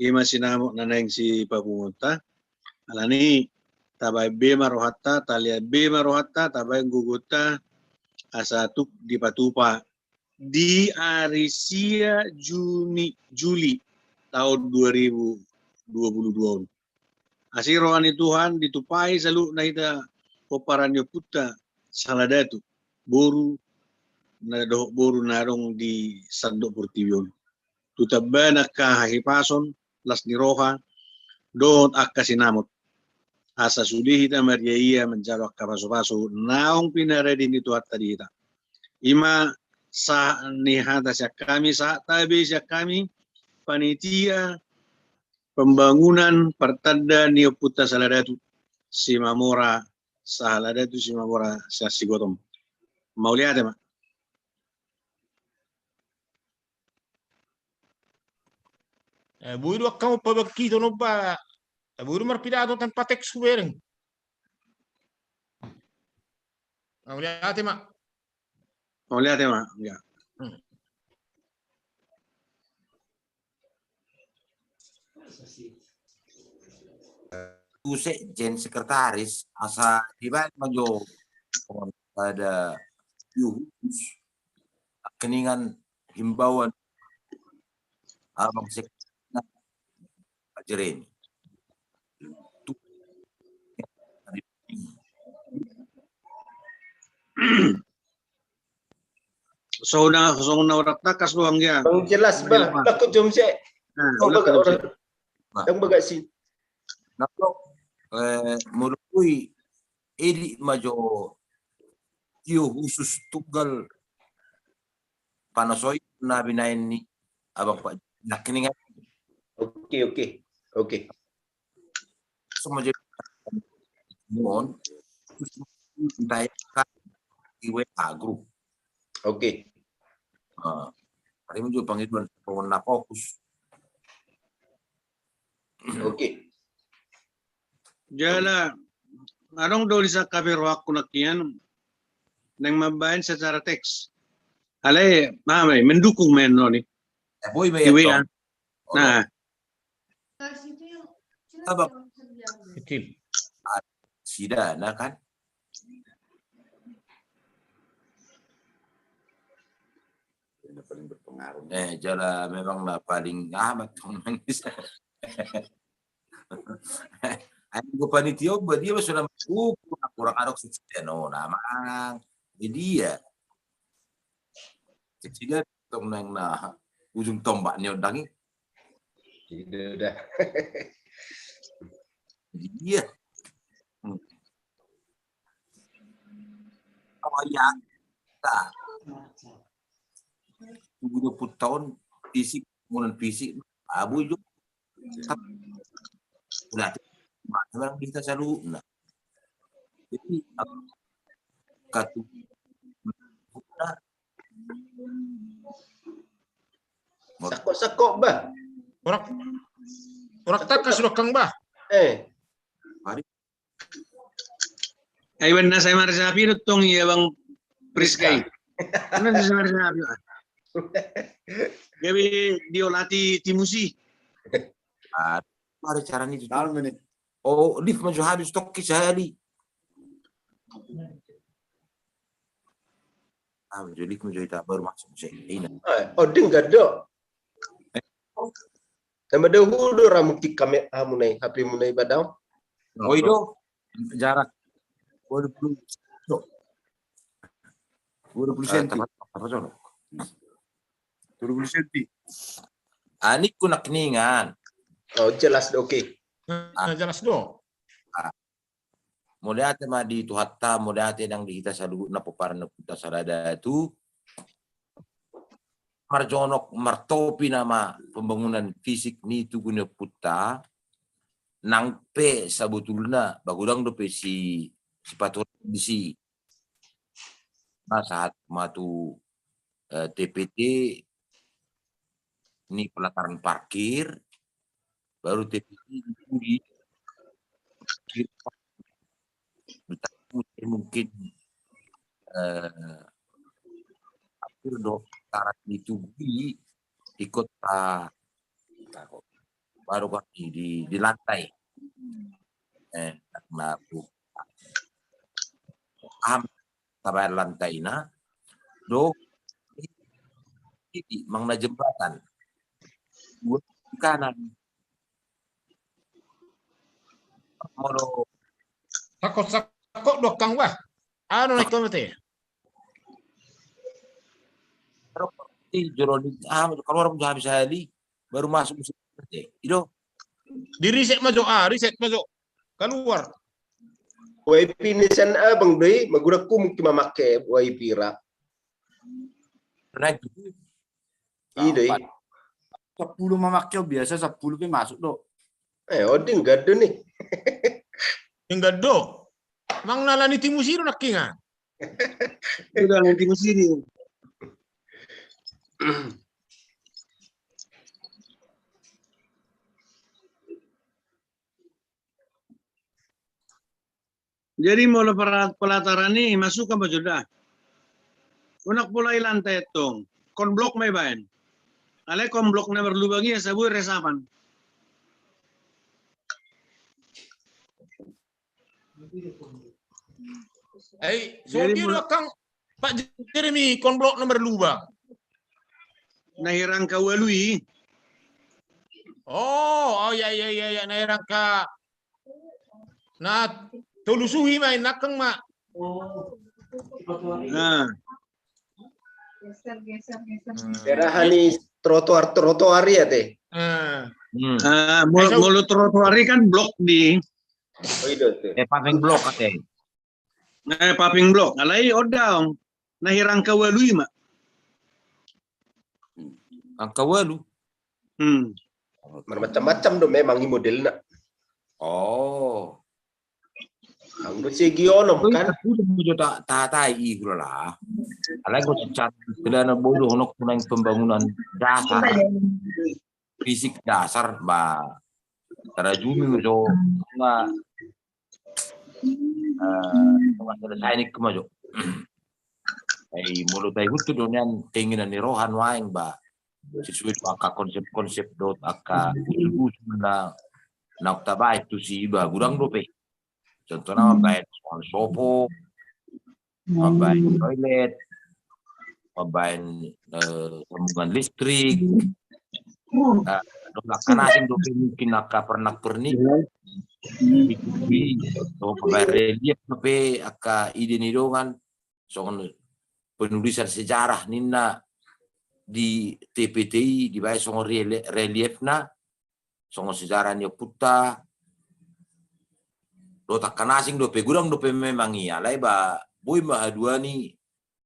Ima sinamot na naeng sipapunguonta. Alani, tabaen be ma rohanta, talean be ma rohanta, tabaen gogonta, asa tuk dipatupa di ari sia Juni, Juli taon dua ribu dua pulu dua on. Asi roha ni Tuhan, ditupahi saluhutna hita pomparan ni ompunta Saladatu, boru na dohot boru na adong di sandok portibi on. Tu tambana angka hahipason, las ni roha, dohot angka sinamot. Asa sude hita marria-ia manjalo angka pasu-pasu naung pinarade ni Tuhanta di hita. Ima sahat ni hata sian hami, sahat tabe sian hami, panitia pembangunan pertanda ni ompunta Saladatu Simamora, Saladatu Simamora Siansigotom. Mauliate ma. Eh, boi do angka on pabangkithon on ba. Eh, boi do marpidato tanpa teks hubereng. Mauliate ma. Mauliate ma, ya. Hmm. Tu sekjen, sekretaris, asa dibaen ma jo pada khusus rekeningan himbauan abang sekjen Jeremy. Songon na, songon na horas tangkas do, anggia. Songon jelas, bah. Takut jom se. Nah, songon bagak horas. Nah. Songon bagak si. Nah, eh, menurutku i, edi ma jo tio khusus tunggal panasoi na binaen ni abang Pak Nakningan. Oke, oke. Oke. Sama je mon dai ka di W A group. Oke. Ah, tadi muncul pangiduan, pengen na fokus. Oke. Jala adong do di sangkapi rohangku nangkin naeng mambaen secara teks. Alai, aha ma i, mendukung ma i, no ni. Eh, boi ma i, W A. Nah. Sabab kecil. Sidana kan. Yang paling berpengaruh. Eh, jala memang na paling amat tong nangis. Ayo, gua panitia, gua dia sudah masuk, kurang adok sisi no, nah, mang. Jadi ya. Kecil tong nang na ujung tombak ni ondang i. Gitu dah. Iya. Hmm. Oh iya. Nah. Tujuh puluh tahun fisik, kemudian fisik, abu juga. Berarti mana orang bisa selalu. Nah. Jadi, katu Sako-sako, bah. Orang, orang takas sudah kang, bah. Eh. Mari. Ai baen na sai marjapi do tong i abang Priska i. Baen na sai marjapi. Gabe diolati timus i. Ah, mari carani tu. Tahu mene. Oh, lift ma jo habis tokki sahali. Ah, jo lift ma jo hita baru masuk sini. Ina. Eh, oh, denggan do. Nama dahu do ramu tikam ya, hamu nai, H P mu nai badau. Oh, i do. Jarak dua puluh. Dua puluh senti. Apa sono? Dua puluh senti. Anik ku nak ningan. Oh, jelas do, oke. Ah, jelas do. Ah. Mauliate ma di Tuhanta, mauliate nang di hita saluhutna pomparan ni ompunta sada datu. Marjonok martopi nama pembangunan fisik ni tugu ni ompunta, nang pe sabotulna ba godang dope si, sipaturan disi. Nah, sahat ma tu, eh, T P T ni pelataran parkir, baru T P T di Pudi. Mungkin, eh, hampir do tarat di Tugu i, ikut, ah, baru kan di, di, di lantai. Eh, na, am, tabaen lantaina, do, i, mang na jembatan. Dua kanan. Molo. Sakot, sakot do kang wah. Anu naik kau mate. Terus, i, jolo ni, ah, keluar pun habis sahali, baru masuk musim. I do. Di reset ma jo, ah, reset ma jo. Keluar. Y P ni sian abang do i, magurangku mungkin mamake Y P ra. Nah, gitu. I do i. Sampulu mamake, biasa sampulu pe masuk do. Eh, oh, denggan do ni. Denggan do. Mang na ala ni timus i do nangkiningan. Udah ala ni timus i. Jadi molo pela-, pelataran i masuk apa sudah? Unang pola i lantai tong. Konblok ma ibaen. Alai konblok na marlubang i asa boi resapan. Ai, jadi so dia molo do kang Pak Jeremy konblok na marlubang. Na i rangka ualu i. Oh, oh, ya, ya, ya, ya, na i rangka. Na tolu suhi ma i nangkang ma. Nah. Daerah ni trotoar, trotoar i ate. Ah. Hmm. Ah, molo, molo trotoar i kan blok di. Oh, i do tu. Eh, paving blok ate. Eh, paving blok. Alai oda, Ong. Na i rangka ualu i ma. Rangka ualu? Hmm. Marmacam-macam do memang i modelna. Oh. Anggo segi onom kan. Udah jo ta-, tatai i hulala. Alai anggo secara istilahna boi dohononku nang pembangunan dasar. Fisik dasar, ba, tarajumi ma jo, nga, eh, nga selesai ni kema jo. Ai, molo taihut tu do nian keinginan ni roha nuaeng, ba. Sesuai tu angka konsep-konsep dohot angka usul-usul na, na tabaen tusi, ba, godang dope. Contohna mambaen soal sopo, mambaen toilet, mambaen, eh, sambungan listrik. Nah, dohot angka na asing dope mungkin angka pernak-pernik. Dohot mambaen relief dope angka ide ni dongan. Songon penulisan sejarah ninna di T P T i dibaen songon relie-, reliefna. Songon sejarah ni ompunta. Dohot angka na asing dope, godang dope memang i, alai ba boi ma haduan i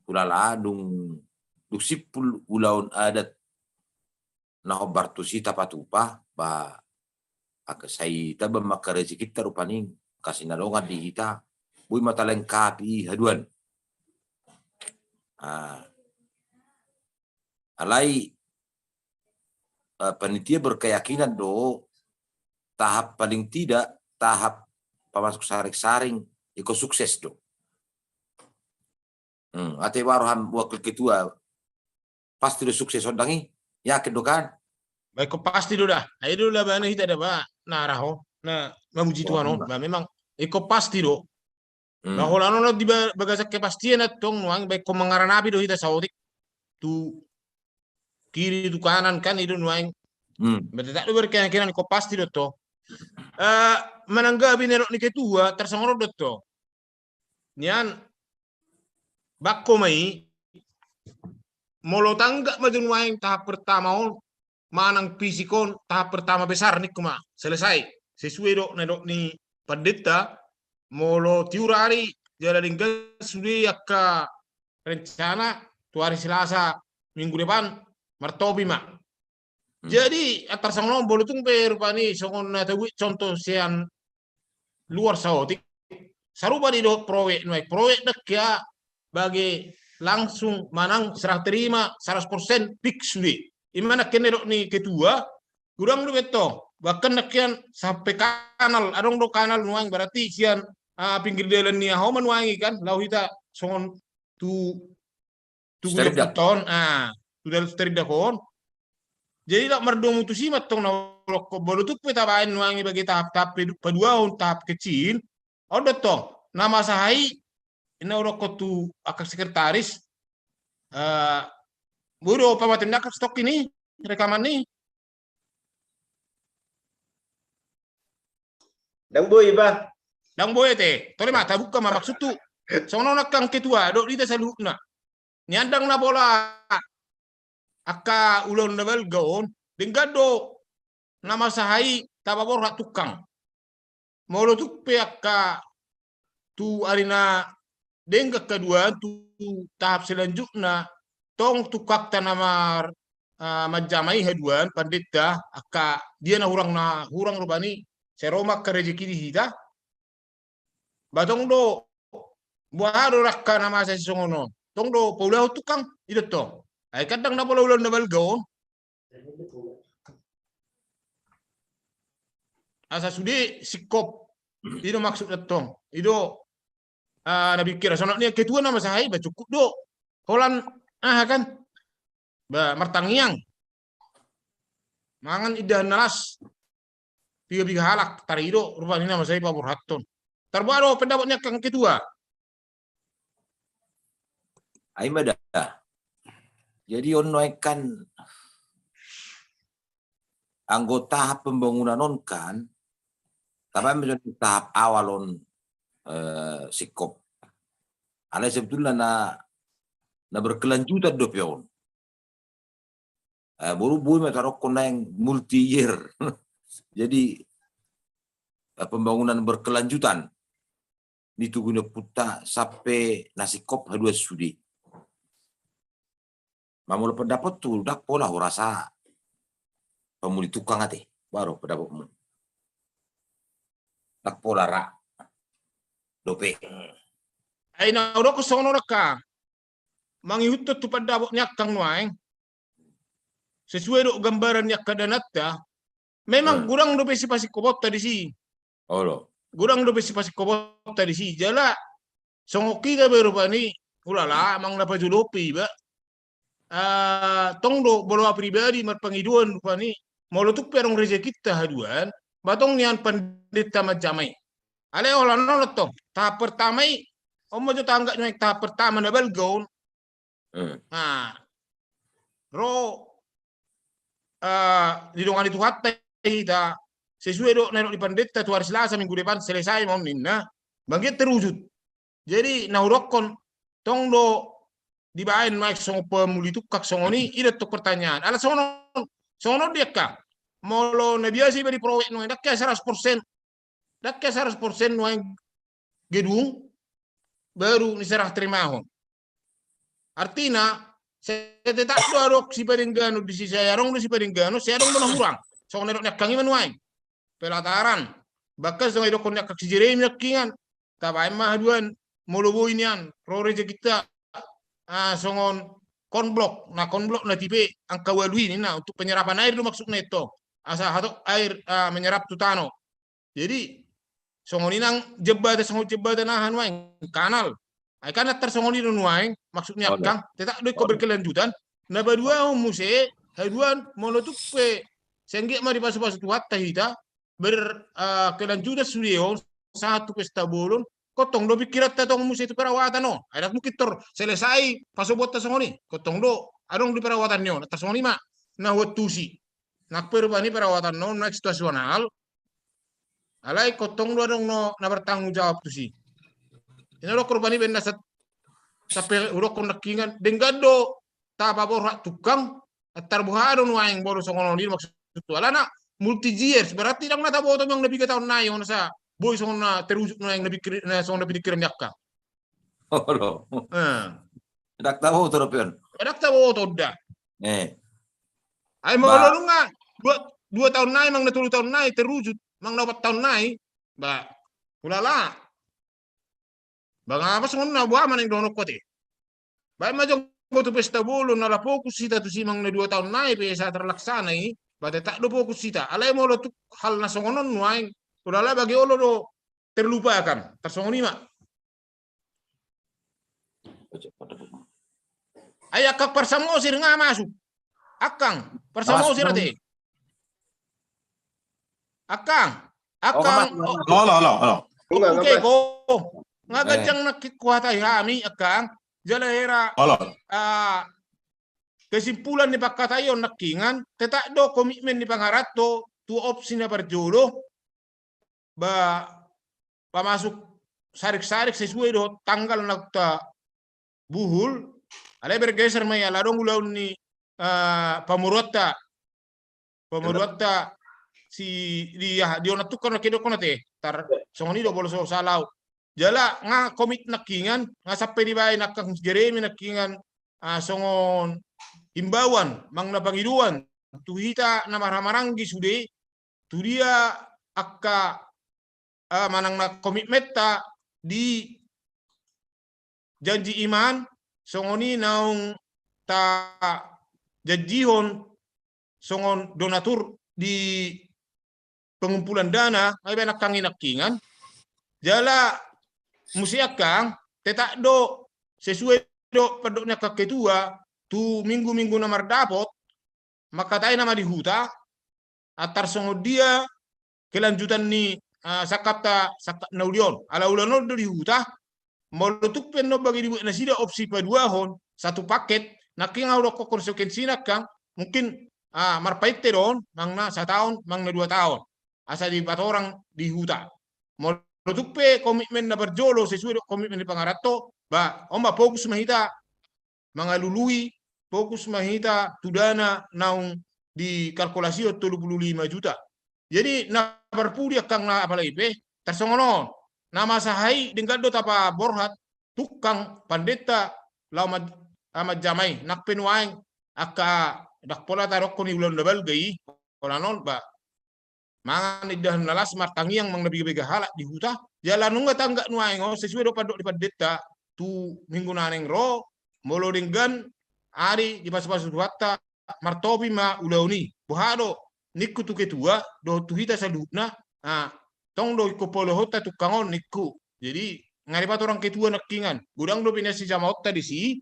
hulala dung, dung simpul ulaon adat na hombar tusi tapatupa, ba angka sai tamba ma angka rejekinta rupani, angka sinadongan di hita, boi ma talengkapi i haduan. Ah. Alai, eh, panitia berkeyakinan do, tahap paling tidak, tahap pamasuk saring-saring, ingkon sukses do. Hmm, ate baru ham wakil ketua. Pasti do sukses on dang i. Yakin do kan? Baik, ko pasti do dah. Ai do labana hita da ba na raho na mamuji Tuhan on. Ba memang iko pasti do. Hmm. Ba holan on di ba-, bagasan kepastian antong nuaeng, baik ko mangaranapi do hita saotik tu kiri tu kanan kan i do nuaeng. Hmm. Ba tetap do berkeyakinan iko pasti do to. Eh, mananggapi na didok ni ketua tarsongon on do to. Nian bakko ma i, molo tanggap ma jo nuaeng tahap pertama on, manang fisik on tahap pertama besar ningku ma selesai. Sesuai do na didok ni pandita, molo tiur ari jala denggan sude angka rencana tu hari Selasa minggu depan martopi ma. Hmm. Jadi, tarsongon on molo tung pe rupani songon na tabuat contoh sian luar saotik. Sarupa do i dohot proyek nuaeng. Proyek dang hea bage langsung manang serah terima seratus persen fix sude. I ma nangkin na didok ni ketua, godang do beto. Bahkan dang hea sampe kanal, adong do kanal nuaeng berarti sian, ah, pinggir dalan ni aha on ma nuaeng i kan, laho hita songon tu tu Sitaridang. Gudang Futon, ah, tu dalan Sitaridang on. Jadi, dang mardomu tusi ma antong na hudok, molo tung pe tabaen nuaeng i bage tahap, tahap pe-, paduahon, tahap kecil. On do antong, na masa i, na hudok tu angka sekretaris, eh, boi do pamaten angka stok i, rekaman i. Dang boi, bah. Dang boi ate. Tole ma, tabuka ma maksudhu. Songon on angka ketua, dohot hita saluhutna. Nian dang na pola angka ulaon na balga on, denggan do na masa i tapaborhat tukang. Molo tung pe angka tu ari na denggan haduan tu tahap selanjutna, tong tukangta na mar-, ah, manjama i haduan pandita, angka dia na hurang, na hurang rupani, sai ro ma angka rejeki di hita. Ba tong do, boha do angka na masa i songon on. Tong do paulahon tukang, i do tong. Ai kan dang na pola ulaon na balga on. Asa sude singkop. I do maksud antong. I do, ah, na pikiran. Songon nian ketua na masa i, ba cukup do. Holan, aha kan? Ba martangiang. Mangan indahan na las. Piga-piga halak, tarido, rupani na masa i paborhathon. Tarboa do pendapat ni angka ketua. Ai ma da. Jadi on nuaeng kan anggo tahap pembangunan on kan, tabaen ma jo tahap awal on, eh, singkop. Alai sebetulna na, na berkelanjutan dope on. Eh, boru boi ma tadokkon naeng multi year. Jadi, eh, pembangunan berkelanjutan. Ni tugu ni ompunta sampe na singkop haduan sude. Mamolo pendapathu, dang pola hurasa pamuli tukang ate. Boha do pendapatmu? Dang pola ra dope. Ai na hudok songon on angka. Mangihuthon tu pandapot ni angka nuaeng. Sesuai do gambaran ni angka dananta. Memang, hmm, godang dope sipasingkoponta disi. Olo. Godang dope sipasingkoponta disi. Jala songon hita be rupani, ulala, amang na pajolo pe iba. Ah, tong do molo au pribadi marpangidoan rupani, molo tung pe adong rejekinta haduan, ba tong nian pandita manjama i. Alai holan on tong, tahap pertama i, on ma jo tanggap nuaeng tahap pertama na balga on. Hmm. Nah, ro, eh, didongani Tuhanta hita, sesuai do na nidok ni pandita tu hari Selasa minggu depan selesai ma on ninna, bagian terwujud. Jadi na hudokkon tong do dibaen ma songon pamuli tukang songon i, i do tong pertanyaan. Ala songon on, songon on di angka. Molo na biasa iba di proyek nuaeng, dang hea seratus persen. Dang hea seratus persen nuaeng gedung baru ni serah terimahon. Artina, sai tetap do adong sipadengganon disi, sai adong do sipadengganon, sai adong do na hurang. Songon na nidok ni angka i ma nuaeng. Pelataran. Bahkan songon na nidok ni angka si Jeremy nangkiningan. Tabaen ma haduan, molo boi nian, ro rejekinta, ah, songon konblok, na konblok na tipe angka ualu i ninna, untuk penyerapan air do maksudna i tong. Asa hatop air, ah, menyerap tu tano. Jadi, songon i nang jembatan, songon jembatan aha nuaeng, kanal. Ai kan antar songon i do nuaeng, maksudna, oh, angkang, tetap do ingkon berkelanjutan. Na paduahon muse, haduan, molo tung pe sai anggiat ma dipasupasu Tuhanta hita, ber, eh, kelanjutan sude on, sahat tu pesta bolon, ingkon tong do pikiranta tong muse tu perawatan on. Ai ndang mungkin tor selesai pasobuanta songon i, ingkon tong do adong di perawatan ni on, antar songon i ma na huantusi. Nang pe rupani perawatan on, nang situasional, alai ingkon tong do adong na bertanggung jawab tusi. Ina do rupani baen na sat-, sampe hudokkon nangkingan, denggan do tapaborhat tukang, antar boha do nuaeng molo songon on i maksudhu. Alana multi years, berarti ndang na taboto nuaeng na piga taon nai on asa boi songon na terwujud nuaeng na pikir, na songon na pinikkiran ni angkang. Olo. Eh. Ndang taboto dope on. Ndang taboto da. Eh. Ai molo nunga dua, dua taon nai, manang na tolu taon nai terwujud, manang na opat taon nai, ba, ulala. Ba nga songon na boha ma naeng dohononku ate. Baen ma jolo tu pesta bolon, ala fokus hita tusi, manang na dua taon nai pe asa terlaksana i, ba tetap do fokus hita. Alai molo tung hal na songon on nuaeng, ulala, bage olo do terlupakan, tarsongon i ma. Ai angkang Parsamosir nga masuk. Angkang Parsamosir ate. Angkang, angkang. Olo, olo, olo. Oke, ko. Nga ganjang nangkin huhatai hami, angkang. Jala hera, ah, kesimpulan ni panghataion nangkingan, tetap do komitmen ni pangaranto tu opsi na parjolo, ba, pamasuk sarik-sarik sesuai dohot tanggal naung tabuhul, alai bergeser ma i ala adong ulaon ni, eh, pamoruonta, pamoruonta si di, ya, di on tukang na kedokkon ate, tar songon i do molo so salah au. Jala nga komit nangkingan, nga sampe dibaen angkang Jeremy nangkingan, ah, songon himbauan, manang na pangidoan tu hita na marhahamaranggi sude, tu dia angka, ah, manang na komitmenta di janji iman, songon i naung tajanjihon songon donatur di pengumpulan dana, nga dibaen angkang i nangkingan. Jala muse angkang, tetap do sesuai do pandok ni angkang ketua, tu minggu-minggu na mardapot, manghatai nama di huta, antar songon dia kelanjutan ni, ah, sangkapta, sangkap na uli on. Ala ulaon on do di huta, molo tung pe annon bage dibuat nasida opsi paduahon, satu paket, nangkin nga hudok konsekuensina angkang, mungkin, ah, marpainte do on, manang na sataon, manang na dua taon. Asa dipatorang di huta. Molo tung pe komitmen na parjolo sesuai dohot komitmen ni pangaranto, ba, on ma fokus ma hita mangalului, fokus ma hita tu dana naung dikalkulasi on tolu pulu lima juta. Jadi, na parpudi angkang na apalagi pe, tarsongon on, na masa i denggan do tapaborhat tukang pandita laho ma-, manjama i, nang pe nuaeng angka ndang pola tadokkon i ulaon na balga i, pola non, ba, mangan indahan na las, martangiang manang na bege-bege halak di huta, jala nunga tanggap nuaeng on sesuai dohot pandok ni pandita, tu minggu na naeng ro, molo denggan ari dipasu-pasu Tuhanta, martopi ma ulaon i. Boha do ningku tu ketua dohot tu hita saluhutna, ah, tong do ingkon paulahonta tukang on ningku. Jadi, nga dipatorang ketua nangkingan, godang dope nian sijamaonta disi.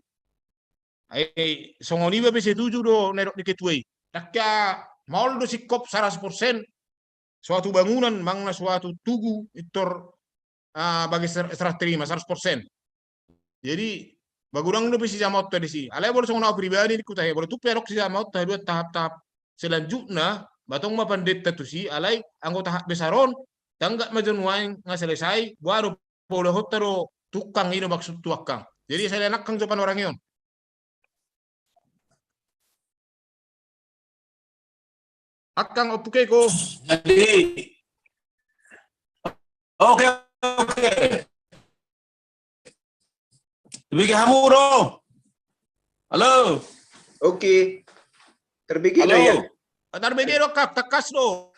Ai songon i ma pe setuju do na nidok ni ketua i. Ndang maol do singkop saratus persen suatu bangunan manang na suatu tugu intor, ah, bage ser-, serah terima saratus persen. Jadi, ba godang dope sijamaonta disi. Alai molo songon au pribadi ningku tahe, molo tung pe adong sijamaonta haduan tahap-tahap selanjutna, ba tong ma pandita tusi, alai anggo tahap besar on, tanggap ma jo nuaeng nga selesai, boha do paulahonta do tukang, i do maksudhu angkang. Jadi, salean angkang jo panorangion. Angkang, ompu ke ko. Jadi, oke, oke. Bege hamu do. Halo. Oke. Terbege do ya? Terbege do, angkang, tangkas do.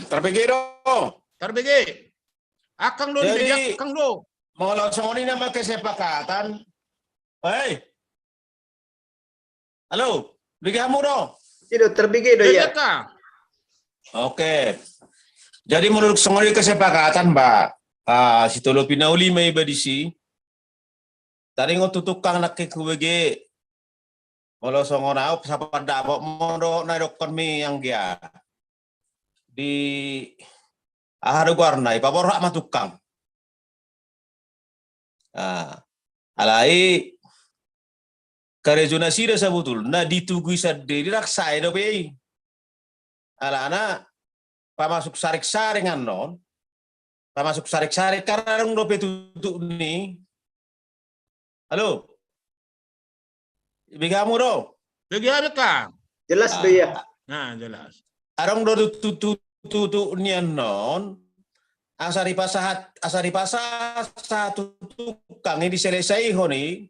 Terbege do. Terbege. Angkang do, jadi, angkang do. Molo songon i nama kesepakatan. Hei. Halo, bege hamu do. Ido, terbege do ya. Oke. Jadi menurut songon i kesepakatan, Mbak. Ah, sitolopi na uli ma iba disi. Taringot tu tukang nangkin hubege. Molo songon au sapardapot ma dohot na didokkonmi anggia. Di aha do goarna, ipaborhat ma tukang. Ah, alai karejo nasida sabotulna ditugui sandiri, ndang sae dope i. Alana pamasuk saring-saring annon, pamasuk saring-saring kan adong dope tutu ni. Halo? Ibege hamu do? Ibege hamu, Kang. Jelas do ia. Nah, jelas. Adong do tutu, tutu, tutu ni annon, asa dipasahat, asa dipasahat tu tukang i diselesaihon i,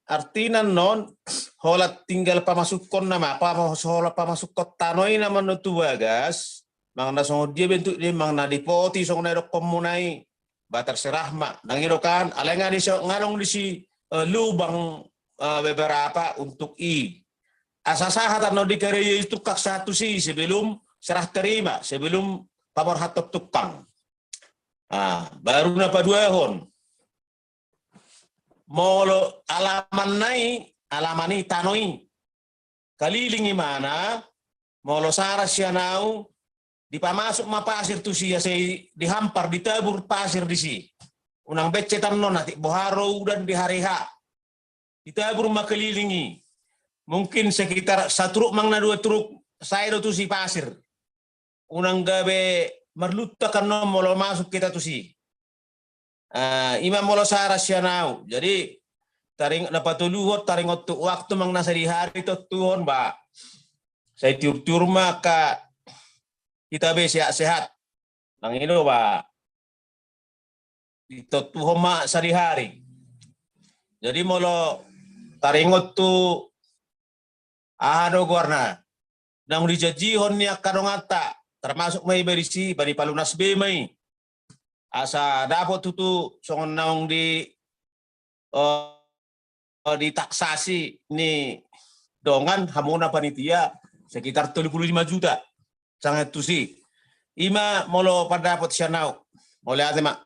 artina annon, holan tinggal pamasukkon nama, pama-, holan pamasukkon tano i nama annon tu bagas, manang na songon dia bentuk ni, manang na dipoti songon na didokkonmuna i, ba terserah ma, nang i do kan, alai nga disi, nga adong disi, eh, lubang, eh, beberapa untuk i. Asa sahat annon di karejo i tukang sahat tusi sebelum serah terima, sebelum paborhathon tukang. Ah, baru na paduahon. Molo alaman na i, alaman i tano i. Kaliling imana, molo saras sian au, dipamasuk ma pasir tusi, asa i dihampar, ditabur pasir disi. Unang becet annon, atik boha ro udan di hari H. Ditabur ma kaliling i. Mungkin sekitar saturuk manang na dua turuk sae do tusi pasir. Unang gabe marluntak annon molo masuk hita tusi. Ah, ima molo saras sian au. Jadi, taring-, na patoluhon taringot tu waktu manang na sadihari tontuhon ba. Sai tiur-tiur ma angka hita be sehat-sehat. Nang i do ba. Ditontuhon ma sadihari. Jadi molo taringot tu aha do goarna, naung dijanjihon ni angka donganta, termasuk ma iba disi, ba dipalunas be ma i. Asa dapot tutu songon naung di, eh, di taksasi ni dongan, hamuna panitia, sekitar tolu pulu lima juta. Sangat tusi. Ima molo pandapot sian au. Mauliate ma.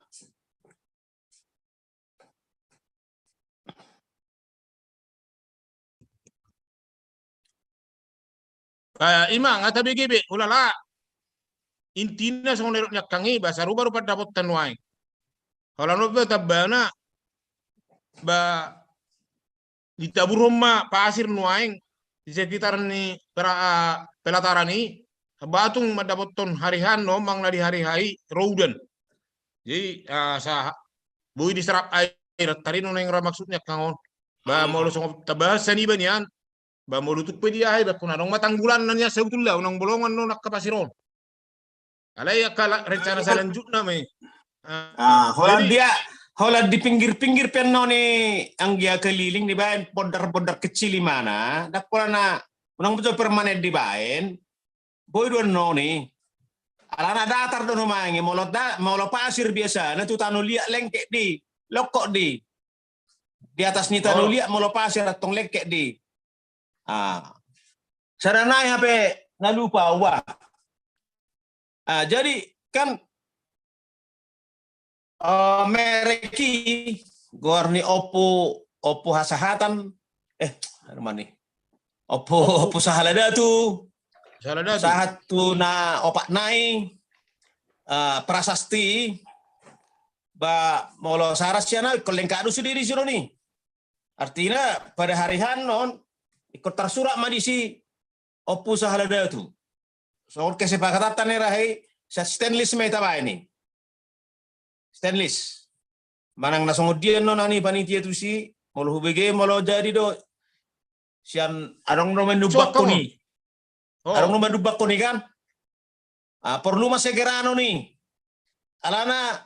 Ah, ima, nga tabege be, ulala. Intina songon na nidok ni angkang i, ba sarupa do pandapotta nuaeng. Holan on pe tambana, ba ditaburhon ma pasir nuaeng di sekitar ni pera-, ah, pelataran i, ba tung mandapothon hari H annon manang na di hari H i ro udan. Jadi, ah, sa-, boi diserap air, tari nuaeng ra maksudna angkang on. Ba molo songon tabahen sian iba nian, ba molo tung pe di aha i, ba hona adong ma tanggulanna nian sabotulna, unang bolongan do angka pasir on. Alai angka la-, rencana selanjutna ma i. Ah, holan dia, holan di pinggir-pinggir pe annon i anggia keliling dibaen bondar-bondar kecil imana, ndang pola na, unang betul permanen dibaen, boi do annon i. Alana datar do nuaeng i, molo da-, molo pasir biasana tu tano liat lengket di, longkot di. Di atas ni tano liat molo pasir antong lengket di. Ah. Sada nai hape na lupa au ba. Ah, jadi kan, eh, merek i goar ni Ompu, Ompu Hasahatan, eh, aha nama ni? Ompu, Ompu Sahala Datu. Sahala Datu. Sahat tu na opat nai, eh, prasasti, ba molo saras sian au ingkon lengkap do sude dison i. Artina pada hari H annon ingkon tarsurat ma disi Ompu Sahala Datu. Songon kesepakatanta na i rahe i, sian stainless ma i tabaen i. Stainless. Manang na songon dia annon na ni panitia tusi, molo hubege molo jadi do sian adong do mandumbangkon i. Oh. Adong do mandumbangkon i kan? Ah, porlu ma segeranon i. Alana,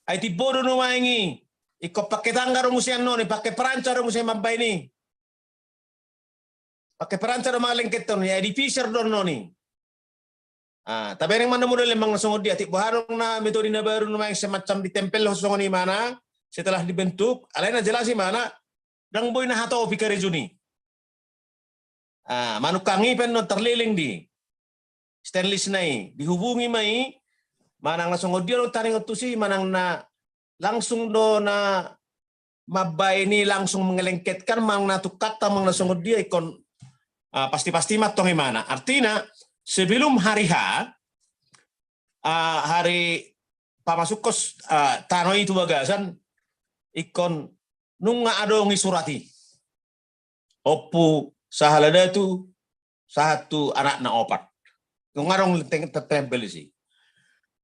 ai timbo do nuaeng i. Ingkon pake tangga do muse annon i, pake peranca do muse mambaen i. Pake peranca do mangalengkethon i, ai dipiser do annon i. Ah, tabereng ma annon model manang songon dia, atik boha adong na metode na baru nuaeng semacam ditempel songon i imana, setelah dibentuk, alai na jelas imana, ndang boi na hatopi karejo ni. Ah, manungkang i pe annon tarleleng di stainless na i, dihubungi ma i, manang na songon dia do taringot tusi, manang na langsung do na mambaen i langsung mengelengketkan manang na tungkanta manang na songon dia ingkon, ah, pasti-pasti ma tong imana. Artina sebelum hari H, ah, hari pamasukkon, ah, tano i tu bagasan ingkon nunga adong i surat i. Ompu sahala datu, sahat tu anakna opat. Nunga adong teng-, te-, tempel disi.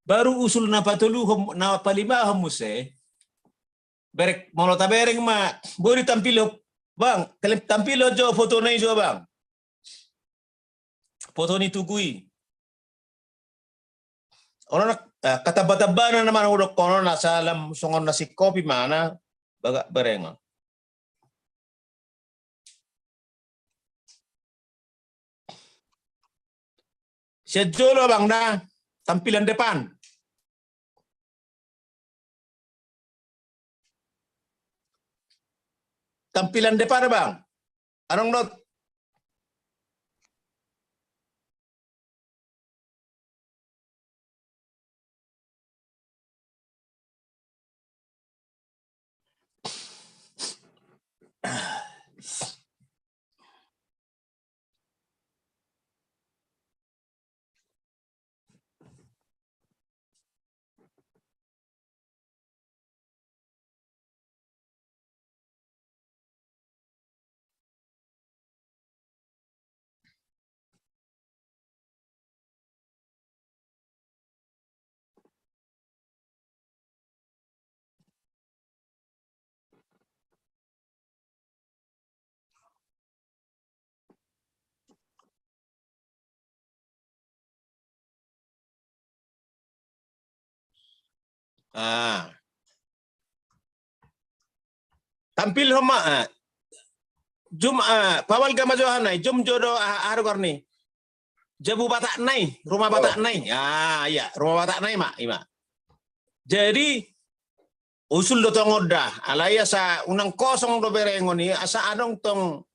Baru usul na patoluhon, na palimahon muse, bereng, molo tabereng ma, boi ditampilhon, Bang, tele-, tampilhon jo fotona i jo, Bang. Foto ni tugu i. Ono na, eh, katamba-tambana na mana hudok ono na salam songon na singkop imana bagak berengon. Sian jolo, Bang, na tampilan depan. Tampilan depan, Bang. Adong dot. Ah. Tampilhon ma, ah. Jum, ah, pabalga ma jo aha nai, jum jo do, ah, aha do goarna i. Jabu Batak nai, rumah Batak nai. Ah, iya, rumah Batak nai ma, ima. Jadi, usul do tong on da, alai asa unang kosong do berengon i, asa adong tong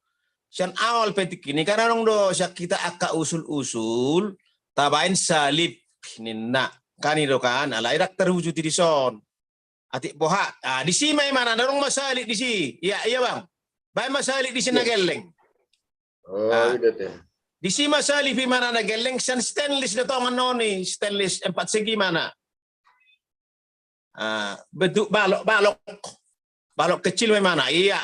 sian awal pe tingki i, kan adong do sian hita angka usul-usul, tabaen salib ninna. Kan i do kan, alai ndang terwujud i dison. Atik boha, ah, disi ma imana, adong ma salib disi. Iya, iya, Bang. Baen ma salib disi na gelleng. Oh, ah, iya, disi ma salib imana na gelleng, sian stainless do tongon on i, stainless empat segi imana. Ah, bentuk balok, balok. Balok kecil ma imana, iya.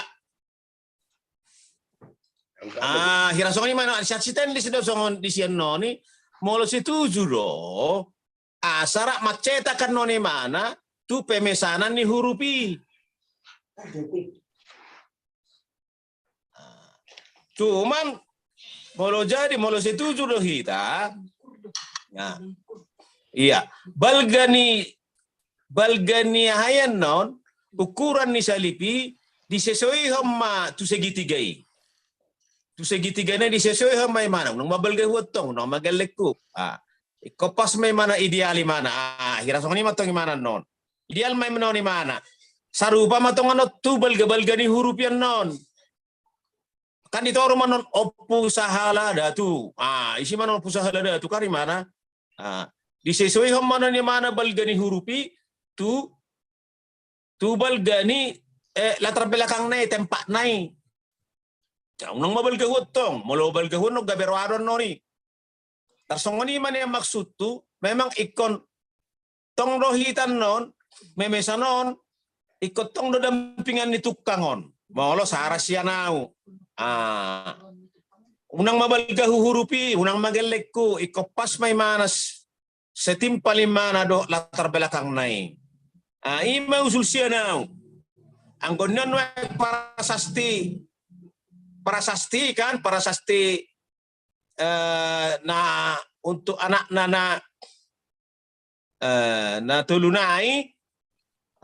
Ah, hira songon i ma annon, sian stainless do songon disi annon i, molo setuju do, asa rap mancetak annon imana, tu pemesanan ni hurup i. Cuman, molo jadi, molo setuju do hita, nah, iya, balga ni, balga ni aha i annon, ukuran ni salib i, disesuaihon ma tu segitiga i. Tu segitiga na i disesuaihon ma imana, unang mabalga hu antong, unang magellek hu. Ah, ingkon pas ma imana ideal imana. Ah, hira songon i ma tong imana annon. Ideal ma annon imana. Sarupa ma tong annon tu balga-balga ni hurup i annon. Kan ditoru ma annon Ompu Sahala Datu. Ah, disi ma annon Ompu Sahala Datu kan imana. Ah, disesuaihon ma annon imana balga ni hurup i tu, tu balga ni, eh, latar belakang na i, tempat na i. Unang mabalga hu antong, molo balga hu annon gabe roa do annon i. Tarsongon i ma nian maksudhu, memang ingkon tong do hita annon, memesan on, ingkon tong do dampingan ni tukang on. Molo saras sian au. Ah. Unang mabalga hu hurup i, unang magellek hu, ingkon pas ma imana s-, setimpal imana dohot latar belakang na i. Ah, i ma usul sian au. Anggo nion nuaeng prasasti, prasasti kan, prasasti, eh, na untuk anakna na, eh, na tolu nai,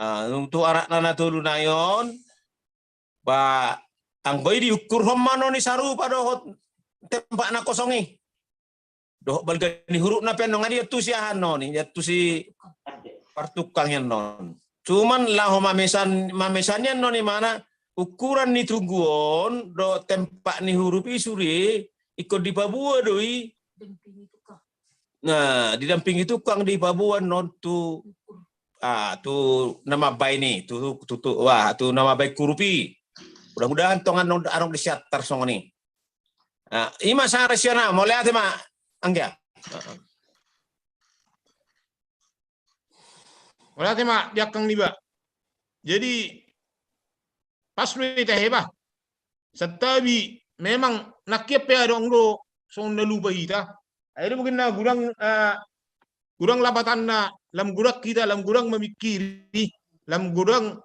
ah, untuk anakna na tolu nai on, ba, anggo i diukurhon ma annon i sarupa dohot tempat na kosong i. Dohot balga ni hurupna pe annon, nga diantusi aha annon i, diantusi partukang i annon. Cuman laho mamesan, mamesan i annon imana, ukuran ni tugu on, dohot tempat ni hurup i sude, ingkon dipaboa do i. Nah, didampingi tukang dipaboa annon tu ah, tu na mambaen i, tu, tu, tu, wah, tu na mambaen hurup i. Mudah-mudahan tong adong, adong di Siantar songon i. Ah, i ma sanga rasio na, mauliate ma, anggia. Mauliate ma di angkang niba. Jadi, pas do i tahe bah. Santabi memang nangkin pe adong do songon na lupa hita. Ai do mungkin na godang, eh, godang lapatanna, lam godang hita, lam godang mamingkiri, lam godang,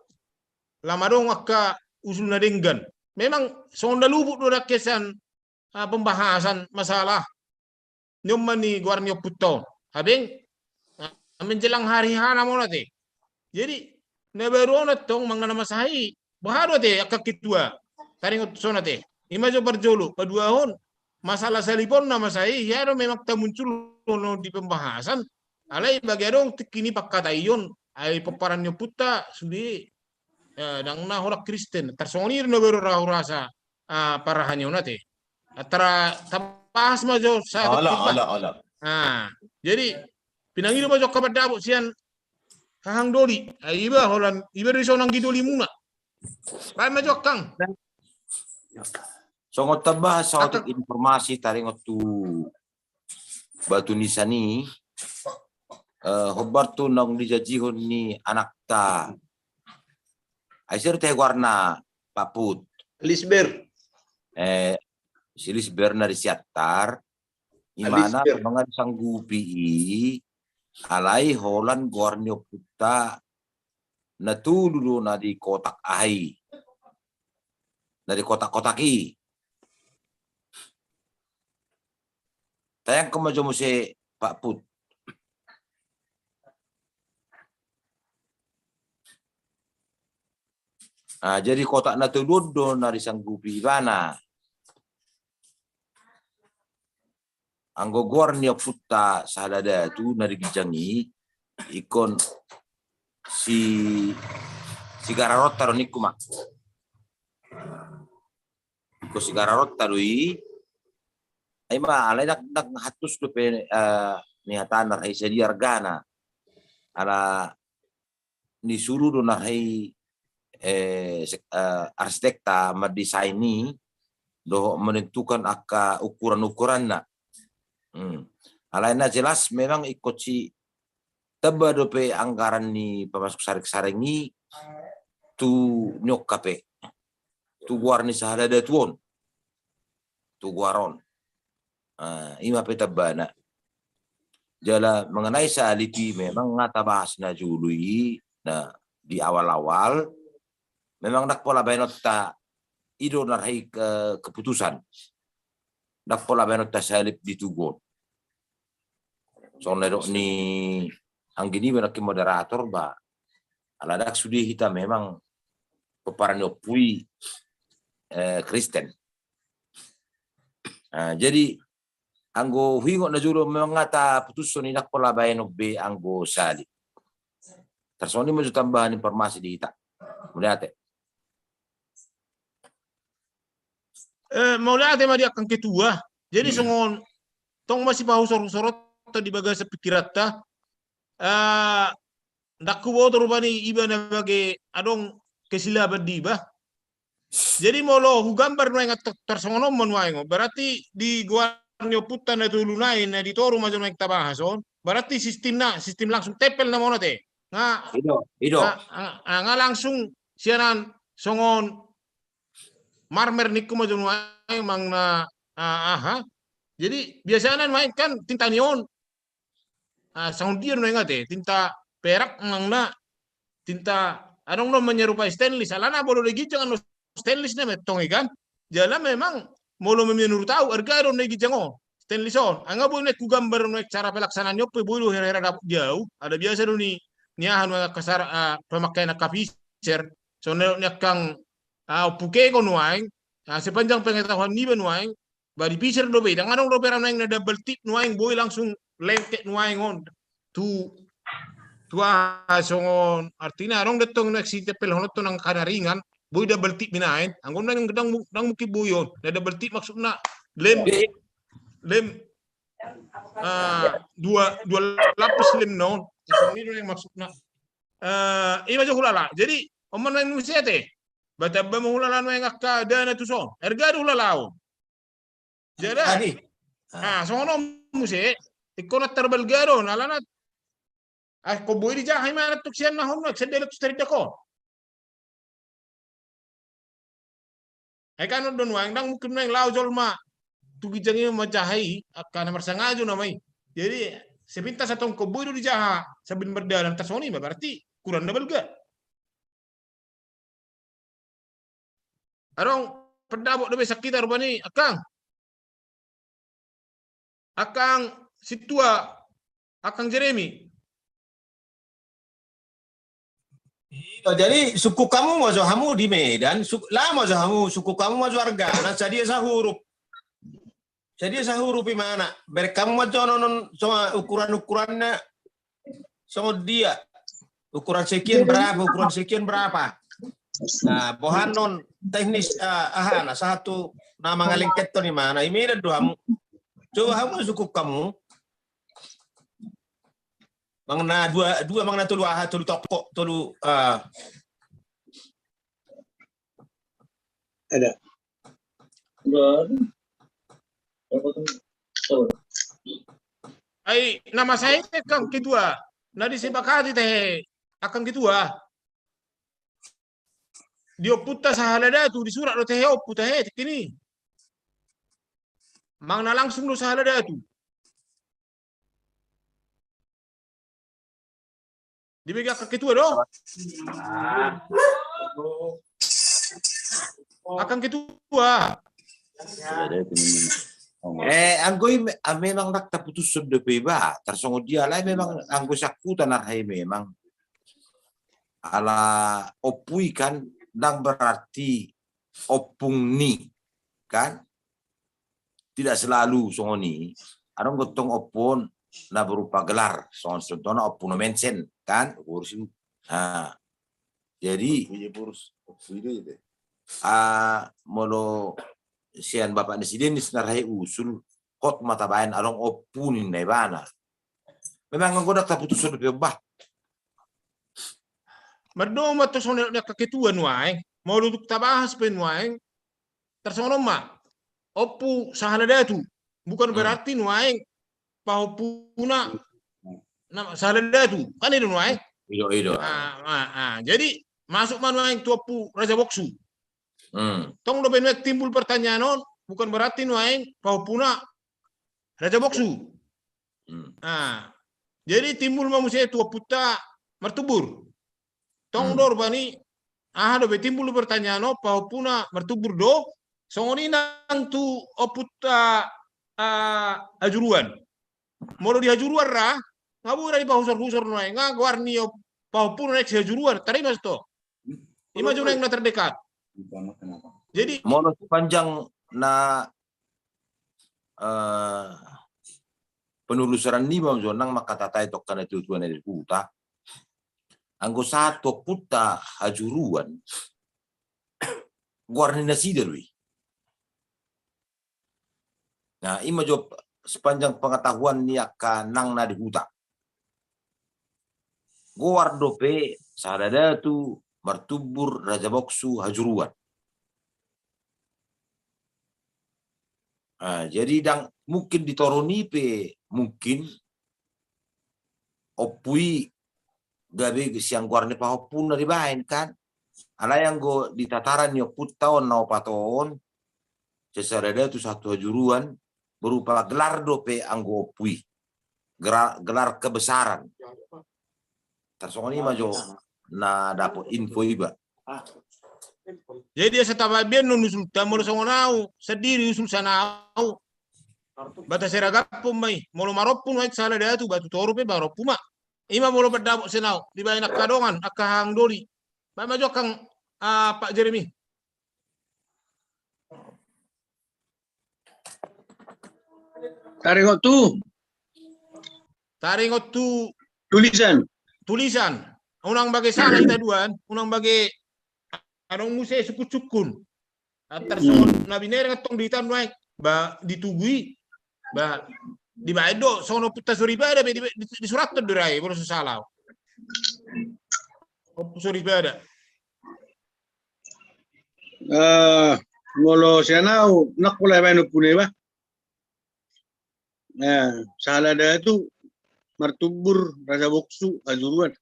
lam adong angka usul na denggan. Memang songon na luput do nangkin sian, eh, pembahasan masalah ni on ma ni goar ni ompunta on. Habeng, ah, menjelang hari H nama on ate. Jadi, na baru on antong manang na masa i, boha do ate angka ketua, taringot tu son ate. I ma jo parjolo, paduahon, masalah salip on na masa i, ia do memang tamunculhon di pembahasan, alai bagi adong tingki ni pangkataion, ai pomparan ni ompunta, sude, eh, ndang na holan Kristen, tarsongon i do na baru ra hurasa, ah, parahanion ate. Antara tabahas ma jo satu. Olo, olo, olo. Ah, jadi pinangido ma jo angka mandapot sian hahang doli. Ah, iba holan, iba do dison anggi dolimuna. Baen ma jo angkang. Songon tambah saotik informasi taringot tu Batu Nisan i, eh, hombar tu naung dijajihon ni anakta. Ai sir teh goarna Pak Put. Lisber. Eh, si Lisber na di Siantar, imana memang disanggupi i, alai holan goar ni ompunta na tolu do na di kotak aha i. Na di kotak-kotak i. Tayangkon ma jo muse Pak Put. Ah, jadi kotak na tolu on do na disanggupi ibana. Anggo goar ni ompunta sahala datu na di ginjang i, ingkon si, si gararonta do ningku ma. Ingkon si gararonta do i. Ai ma, alai ndang, ndang hantus dope, eh, ni hata na rai sadia argana. Ala ni suru do na rai, eh, sek-, eh, arsitekta mandesain i dohot menentukan angka ukuran-ukuranna. Hmm. Alai na jelas memang ingkon si tamba dope anggaran ni pamasuk sareng-sareng i tu ni on hape. Tu goar ni sahala datu on. Tu goar on. Ah, i ma pe tambana. Jala mengenai salip i memang nga tabahas na jolo i, na di awal-awal memang ndang pola baenonta i do na rai ke-, keputusan. Ndang pola baenonta salip di tugu on. Songon na didok ni anggi niba nangkin moderator ba. Ala ndang sude hita memang pomparan ni ompu i, eh, Kristen. Ah, jadi anggo huingot na jolo memang nga taputushon i ndang pola baenon be anggo salip. Tarsongon i ma jo tambahan informasi di hita. Mauliate. Eh, mauliate ma di angkang ketua. Jadi songon tong masipahusor-husoronta di bagasan pikiranta. Eh, ndang huboto rupani iba na bage adong kesilapan di iba. Jadi molo hugambar nuaeng tar-, tarsongon on ma nuaeng on. Berarti di goar ni ompunta na tolu nai na di toru ma jo nuaeng tabahas on. Berarti sistemna, sistem langsung tempel nama on ate. Nga, i do, i do. Nga, nga, nga langsung sian an songon marmer ningku ma jo nuaeng manang na, ah, aha. Jadi biasana nuaeng kan tinta ni on. Ah, songon dia do nuaeng ate, tinta perak manang na tinta adong do manyarupai stainless, alana molo di ginjang annon stainless nama tong i kan. Jala memang molo menurut au arga do na di ginjang on stainless on. Nga boi nuaeng hugambar nuaeng cara pelaksanaan ni on pe boi do hera-hera dapot di au. Ala biasa do ni, ni aha nuaeng angka sar-, ah, pemakaian angka piser. Songon ni angkang, ah, ompu keko nuaeng, ah, sepanjang pengetahuan niba nuaeng, ba di piser dope i, ndang adong dope ra nuaeng na double tip nuaeng boi langsung lengket nuaeng on. Tu, tu aha songon artina adong do tong nuaeng sitempelhononta nangkaning na ringan, boi double tip binaen, anggo nuaeng ndang mu-, ndang mungkin boi on. Na double tip maksudna lem, lem, ah, dua, dua lapis lem na on. Songon i do nuaeng maksudna. Eh, ima jo hulala. Jadi, on ma nuaeng muse ate. Ba tamba ma hulala nuaeng angka dana tuson. Erga do hulala on. Jala. Adi. Ah, songon on muse, ingkon na tarbalga do, alana. Ah, ingkon boi dijaha ima na tuk sian na on, sian dalan tu tarida ko. Ai kan on do nuaeng, ndang mungkin nuaeng laho jolma tu ginjang i manjaha i, angka na marsangajo nama i. Jadi, sepintas antong ingkon boi do dijaha, sambil mardalan, tarsongon i ma, berarti kurang na balga. Adong pandapot dope sakkita rupani, angkang. Angkang Sintua, angkang Jeremy. Iyo, jadi sungkun hamu ma jo hamu di Medan, suk-, laho ma jo hamu, sungkun hamu ma jo argana, sadia sahurup. Sadia sahurup imana, bereng hamu ma jo on, on, songon ukuran-ukuranna, songon dia. Ukuran sekian berapa, ukuran sekian berapa. Nah, boha on teknis, eh, aha, na sahat tu na mangalengketon imana, i Medan do hamu. Coba hamu sungkun hamu. Manang na dua, dua manang na tolu aha, tolu toko, tolu, eh. Ada. Ai, na masa i angkang ketua. Na disepakati tahe, angkang ketua. Di ompunta sahala datu, disurat do tahe ompu tahe, tingki i. Manang na langsung do sahala datu. Dibege angkang ketua do? Angkang ketua. Eh, anggo i me-, ah, memang ndang taputushon dope iba, tarsongon dia, alai memang anggo sian huta na ra i memang. Ala ompu i kan, ndang berarti ompung ni, kan? Tidak selalu songon i. Adong gotong ompu on na berupa gelar, songon contohna Ompu Nomensen, kan? Kursi. Nah, jadi, ah, molo sian bapak ni si Denis na ra i usul, hot ma tabaen adong ompu ninna ibana. Memang anggo ndang taputushon dope on bah. Mardomu ma tu songon ni angka ketua nuaeng, molo tung tabahas pe nuaeng, tarsongon on ma, ompu sahala datu, bukan berarti nuaeng pahompuna na sahala datu, kan i do nuaeng. Ido, ido. Ah, ah, ah. Jadi, masuk ma nuaeng tu ompu Raja Boksu. Hmm. Tong dope nuaeng timbul pertanyaan on, bukan berarti nuaeng pahompuna Raja Boksu. Hmm. Ah, jadi timbul ma muse tu ompunta Martubur. Tong do rupani, aha dope timbul pertanyaan on, pahompuna Martubur do, songon i nang tu ompunta, ah, Hajuruan. Molo di Hajuruan ra, nga boi ra dipahusor-husor nuaeng, nga goar ni om-, pahompuna nuaeng si Hajuruan, tarima sato. Ima jo nuaeng na terdekat. Jadi, molo sepanjang na, eh, penelusuran niba jo nang mangkatatai tu angka na tua-tua na di huta. Anggo sahat tu ompunta Hajuruan, goar ni nasida do i. Nah, ima jo sepanjang pengetahuan ni angka nang na di huta. Goar dope sahala datu, Martubur, Raja Boksu, Hajuruan. Ah, jadi ndang mungkin di toru ni pe mungkin ompu i gabe sian goar ni pahompuna dibaen kan. Alai anggo di tataran ni ompunta on na opat on, sahala datu sahat tu Hajuruan, berupa gelar dope anggo ompu i. Gelar, gelar kebesaran. Tarsongon i ma jo na dapot info iba. Jadi asa tabaen on usulta, molo songon au sandiri usul sian au. Ba tasiragaphon ma i, molo marompu nuaeng sahala datu, ba tu toru pe marompu ma. Ima molo pandapot sian au, dibaen angka dongan, angka hahang doli. Baen ma jo angkang, ah, Pak Jeremy. Taringot tu. Taringot tu. Tulisan. Tulisan. Unang bage salah hita duan, unang bage adong muse sungkun-sungkun. Tarsongon na binereng antong di hita nuaeng, ba di tugu i, ba dibaen do, songon ompunta Soripada pe di, di, disurathon do ra i, molo so salah au. Ompu Soripada. Eh, molo sian au, nang pola baen ompuna iba. Eh, sahala datu, martubur, raja boksu, hajuruan.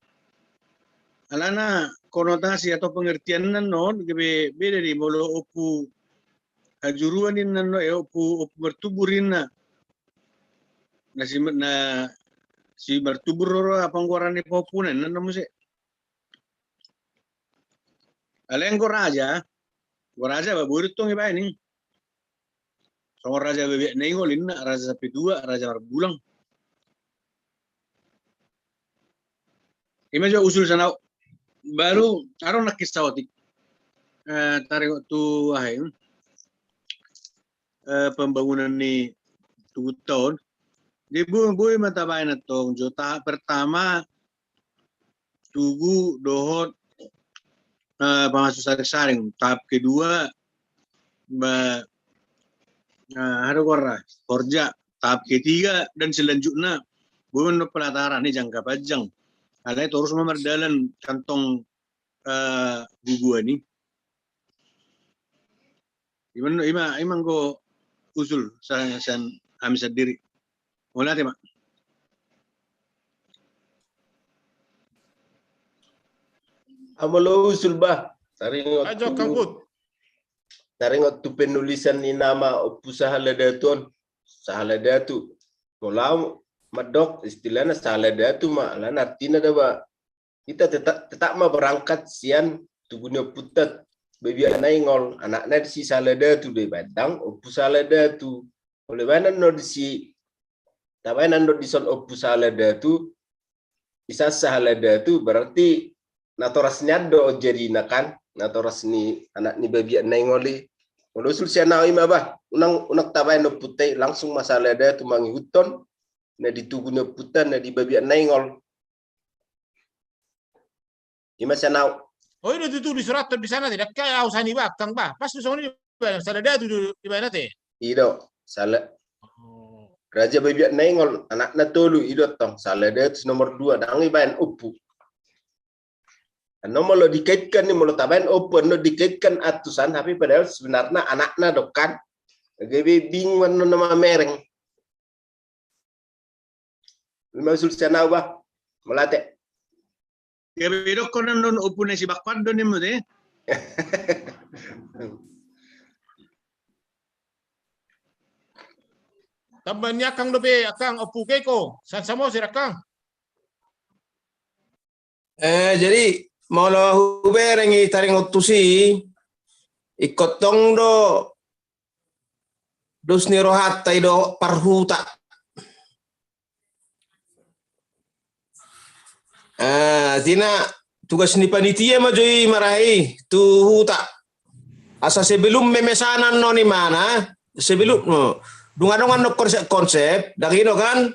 Alana konotasi atau pengertianna non, gabe beda di molo ompu hajuruan inna non, eh, ompu, ompu martubur inna. Na si, na si martubur ro apa goaran ni pahompuna inna non muse. Alai anggo raja, anggo raja ba boi do tong ibaen i. Songon raja Babiat Naingol inna, raja Sampe Tua, raja Marbulang. Ima jo usul sian au. Baru adong nangkin saotik. Eh, taringot tu aha i. Eh, pembangunan ni tugu taon. Jadi boi, boi ma tabaen antong jo tahap pertama tugu dohot, eh, pamasuk saring-saring. Tahap kedua, ba, eh, aha do goarna, horja. Tahap ketiga dan selanjutnya, boi ma pelataran ni jangka panjang. Alai torus ma mardalan kantong, eh, guguan i. Ima, ima, ima anggo usul sa-, sian hami sandiri. Mauliate ma. Au molo usul bah. Taringot tu, taringot tu penulisan ni nama Ompu Sahala Datu on. Sahala Datu. Molo au mandok istilahna Sahala Datu ma, alana artina da ba. Hita tetap, tetap ma berangkat sian tugu ni ompunta Babiat Naingol, anakna si Sahala Datu do ibaen, ndang Ompu Sahala Datu. Molo ibaen annon disi, tabaen annon dison Ompu Sahala Datu, isa Sahala Datu, berarti natoras nian do on jadina kan, natoras ni anak ni Babiat Naingol i. Molo usul sian au ima bah, unang, unang tabaen ompunta i, langsung ma Sahala Datu mangihuthon na di tugu ni ompunta na di Babiat Naingol. Ima sian au. Oh, i do tutu disurathon di sana, tidak kaya au sani bah, kang bah. Pas do songon i bah, Sahala Datu do ibaen ate. I do, Sahala. Oh. Raja Babiat Naingol, anakna tolu, i do tong, Sahala Datu nomor dua, ndang ibaen ompu. Annon molo dikaitkan ni, molo tabaen ompu, annon dikaitkan antusan, tapi padahal sebenarna anakna do kan. Gabe bingung annon na mamereng. Ima usul sian au bah. Mauliate. Gabe dokkon annon ompu na si Bakwan do nimmu te. Tamba ni akang dope, akang Ompu Keiko, sian Samosir akang. Eh, jadi molo hubereng i taringot tusi, ingkon tong do dos ni rohanta i do parhuta. Eh, tina tugas ni panitia ma jo i marahi tu huta. Asa sebelum memesanan non imana, sebelum, no, dung adong annon konsep-konsep, dang i do kan,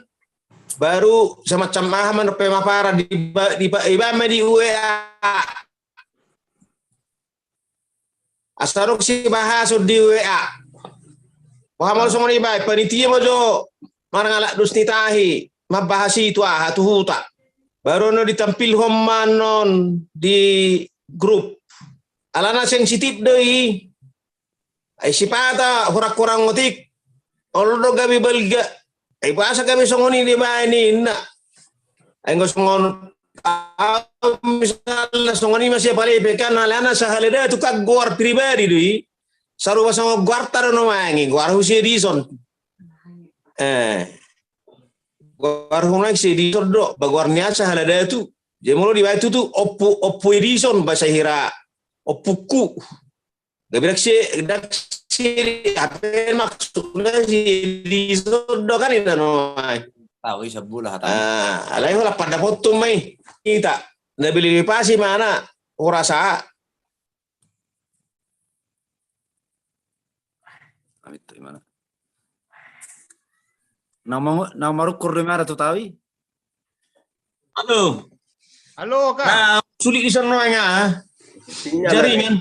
baru semacam aha ma non pemaparan di ba-, di ba-, ibaen ma di W A. Asa adong sibahason di W A. Boha molo songon i baen, panitia ma jo mangalap dos ni tahi, mambahas i tu aha, tu huta. Baru annon ditampilhon ma annon di grup. Alana sensitif do i. Ai sipata hurang-hurang otik. Olo do gabe balga. Ai boasa gabe songon i dibaen i, inna. Ai anggo songon au misalna songon i ma sian Palepe kan, alana Sahala Datu kan goar pribadi do i. Sarupa songon goarta do nuaeng i, goar Hussein Edison. Eh. Goar nuaeng si Edison do, ba goar ni au Sahala Datu. Jadi molo dibaen tutu Ompu, Ompu Edison, ba sai hira ompungku. Gabe dang si, dang si, apa maksudna si Edison do kan inna nuaeng. Tahu, i sabulah tahu. Ah, alai holan pandapothu ma i. Hita. Na beli pasi mana? Hurasa. Amit tu imana. Na ma-, na marukur di mana tu tawi? Halo. Halo, Kak. Nah, sulit di sana nga. Sinyal. Jaringan.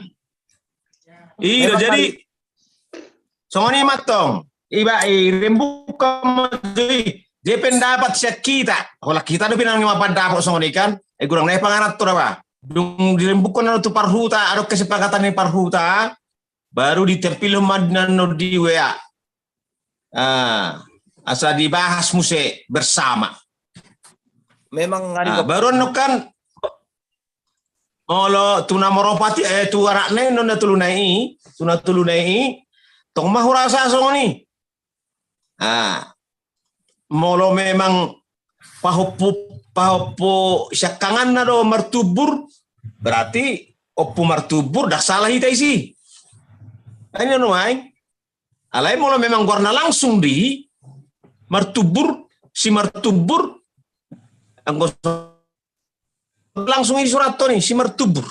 Iya, jadi songon i ma tong. Iba i rembuka ma jo i. Dia pendapat sian hita. Holan hita do pinang ma pendapat songon i kan. Eh, kurang na pangaran tu apa? dung dirembukkon annon tu parhuta, adong kesepakatan ni parhuta, baru ditampilhon ma annon di W A. Ah, asa dibahas muse bersama. Memang ah, baru annon kan, molo tu na moropat i, eh, tu anakna i, annon na toluna i, tu na toluna i, tong ma hurasa songon i. Ah, molo memang pahompu, pahompu siangkanganna do martumbur, berarti ompu martumbur, ndang salah hita disi. Ai na nuaeng. Alai molo memang goarna langsung di martumbur, si martumbur, anggo langsung i surat toni, si martumbur.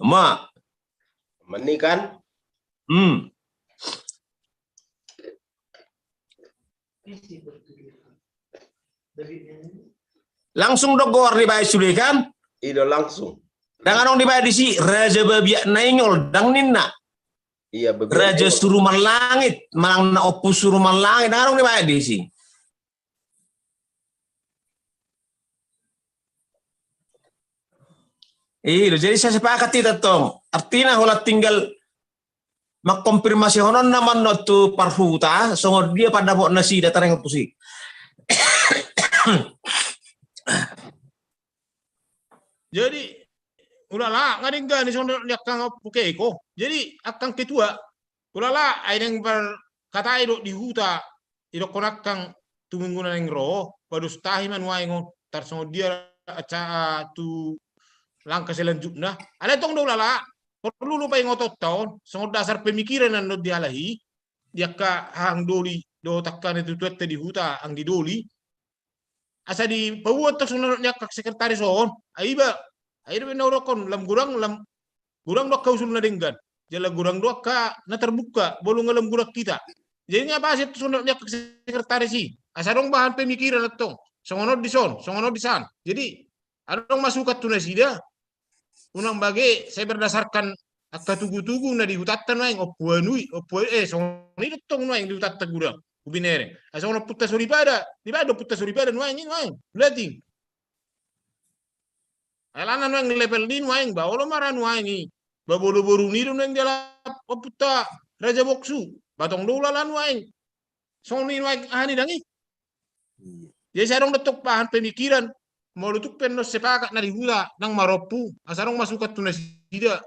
Ma. Mani kan? Hmm. Langsung do goar dibaen sude kan? I do langsung. Ndang adong dibaen disi, Raja Babiat Naingol, ndang ninna. Iya, Raja Suruman Langit, manang na Ompu Suruman Langit, ndang adong dibaen disi. Iya, jadi sai sepakat hita tong. Artina holan tinggal mangkonfirmasihononna ma annon tu parhuta, songon dia pandapot nasida taringot tusi. Jadi, ulala, nga denggan i songon ni angkang Ompu Keiko. Jadi, angkang ketua, ulala, ai naeng parkatai do di huta, didokkon angkang tu minggu na naeng ro, pados tahi ma nuaeng on, tar songon dia acara tu langkah selanjutna. Alai tong do ulala, porlu do paingotonta on, songon dasar pemikiran annon dialahi, di angka hahang doli, dohot angka na tutuanta di huta, anggi doli, asa dipaboa tong songon ni angka sekretaris on, ai iba, ai iba na hudokkon, lam godang, lam godang do angka usul na denggan, jala godang do angka na terbuka, molo nga lam godang hita. Jadi nga pasu tong songon ni angka sekretaris i, asa adong bahan pemikiran antong, songon on dison, songon on disan. Jadi, adong masukan tu nasida, unang bage, sai berdasarkan angka tugu-tugu na di hutanta nuaeng, Ompu Anu i, Ompu Anu, eh, songon i do tong nuaeng di hutanta godang, Hubinereng. Ai songon Ompunta Soripada, dibaen do Ompunta Soripada nuaeng i nuaeng, Bulating. Alana nuaeng level ni nuaeng, ba olo ma ra nuaeng i. Ba boru-boru ni do nuaeng dialap Ompunta Raja Boksu. Ba tong do ulala nuaeng. Songon i nuaeng aha ni dang i. Iya. Jadi sai adong do tong bahan pemikiran, molo tung pe annon sepakat na di huta, nang marompu, asa adong masukan tu nasida.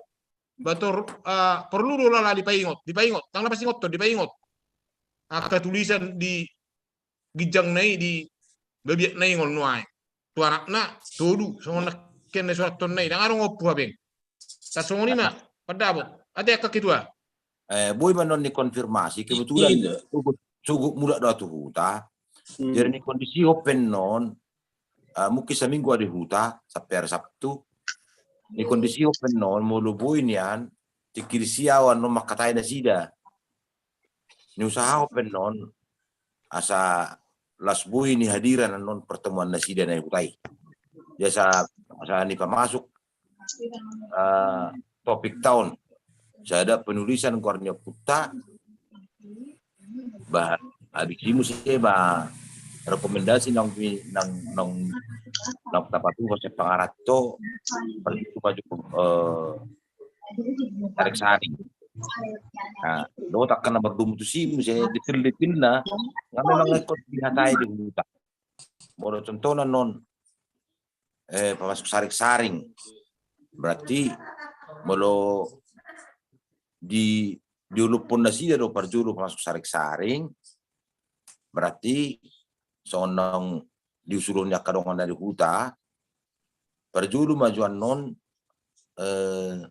Ba tor, ah, porlu do ulala dipaingot, dipaingot, ndang na pasingothon, dipaingot. Angka tulisan di ginjang na i di Babiat Naingol nuaeng. Tu anakna, todu, songon na kena surathon na i, ndang adong Ompu Habeng. Tar songon i ma, pandapot. Ate angka ketua. Eh, boi ma annon ni konfirmasi, kebetulan sogot, sogot mulak do au tu huta. Hmm. Jadi ni kondisi on pe annon, eh, mungkin saminggu au di huta, sampe hari Sabtu. Ni kondisi on pe annon, molo boi nian, tingki disi au annon mangkatai nasida. Niusahahon pe annon, asa laos boi ni hadiran annon pertemuan nasida na di huta i. Jadi asa, asa nipamasuk, eh, topikta on. Sada penulisan goar ni ompunta, ba, habis i muse ba rekomendasi naung, naung, naung, naung tapatupa sian pangaranto, parjolo ma jo, eh, Sarik-saring. Nah, dohot angka na mardomu tusi muse detail-detailna, nga memang ingkon dihatai di huta. Molo contohna annon, eh, pamasuk Sarik-saring. Berarti molo di, diolophon nasida do parjolo pamasuk Sarik-saring, berarti songon naung diusulhon ni angka dongan na di huta, parjolo ma jo annon, eh,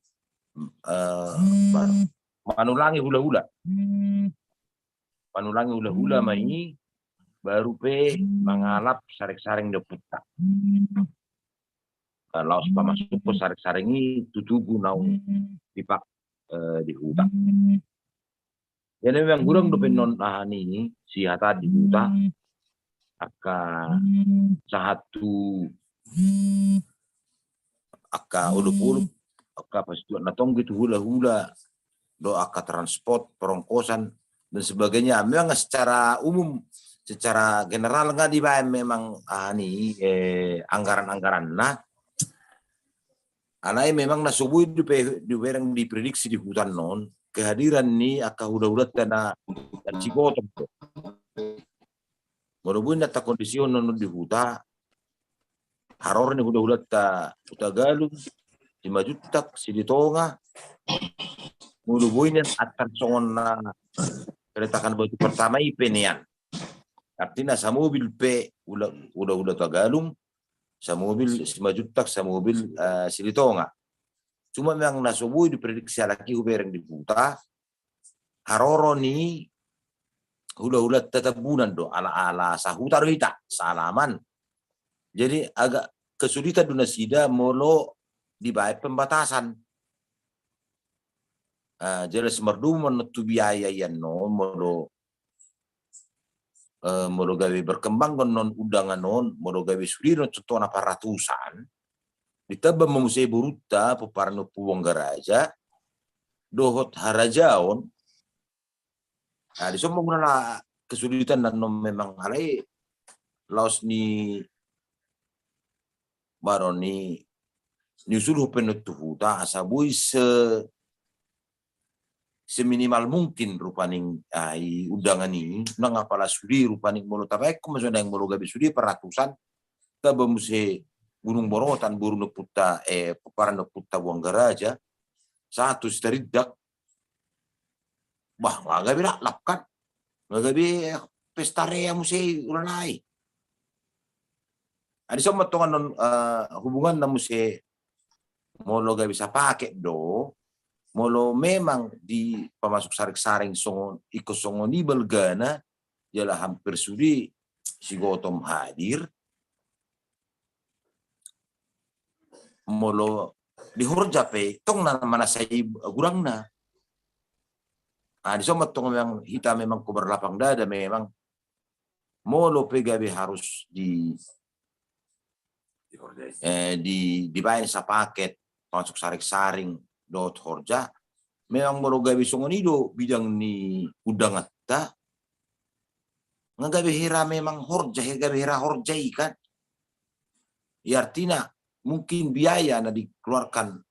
eh, ma-, manulangi hula-hula. Manulangi hula-hula ma i, baru pe mangalap Sarik-saring di ompunta. Laos pamasukhon Sarik-saring i tu tugu naung dipakai, eh, di huta. Jadi memang godang dope annon aha ni, sihataan di huta, angka sahat tu angka olop-olop, angka pasituak na tonggi tu hula-hula, dohot angka transport, perongkosan, dan sebagainya. Memang secara umum, secara general nga dibaen memang, ah, ni, eh, anggaran-anggaranna. Alai memang na so boi dipe-, dibereng diprediksi di huta on kehadiran ni angka hula-hulanta na, na sigotong do. Molo boi na takondisihon on di huta, haroro ni hula-hulanta Hutagalung, Simanjuntak, Silitonga, molo boi nian antar songon na peletakan batu pertama i pe nian. Artina samobil pe hula-, hula-hula Hutagalung, samobil Simanjuntak, samobil, eh, Silitonga. Cuma memang na so boi diprediksi halak i hubereng di huta, haroro ni hula-hulanta Tambunan do, ala, ala sahuta do hita, salaman. Jadi agak kesulitan do nasida molo dibaen pembatasan. Ah, jelas mardomu ma annon tu biaya i annon molo, eh, molo gabe berkembang annon undangan on, molo gabe sude annon contohna paratusan, ditamba ma muse borunta, pomparan ni Ompu Buanggaraja, dohot harajaon. Nah, dison ma mulana kesulitan annon memang alai laos ni baron ni, ni usul hupen tu huta, asa boi se, seminimal mungkin rupani, ah, i undangan i, nang apala sude rupani molo tabaen ma songon i molo gabe sude paratusan, tamba muse Gunung Borotan, boru ni ompunta, eh, pomparan ni ompunta Buanggaraja, sahat tu Sitarindak, bah, nga gabe laklap kan. Nga gabe pesta rea muse i ulaon i. Jadi songon antong annon, eh, hubunganna muse molo gabe sapaket do, molo memang dipamasuk saring-saring songon, ingkon songon i balgana, jala hampir sude sigotong hadir, molo di horja pe tong na manasai godangna. Ah, dison ma antong memang hita memang ko berlapang dada memang molo pe gabe harus di, eh, di, dibaen sapaket pamasuk saring-saring dohot horja, memang molo gabe songon i do bidang ni undanganta, nga gabe hera memang horja, he gabe hera horja i kan. Ya, artina mungkin biaya na dikeluarkan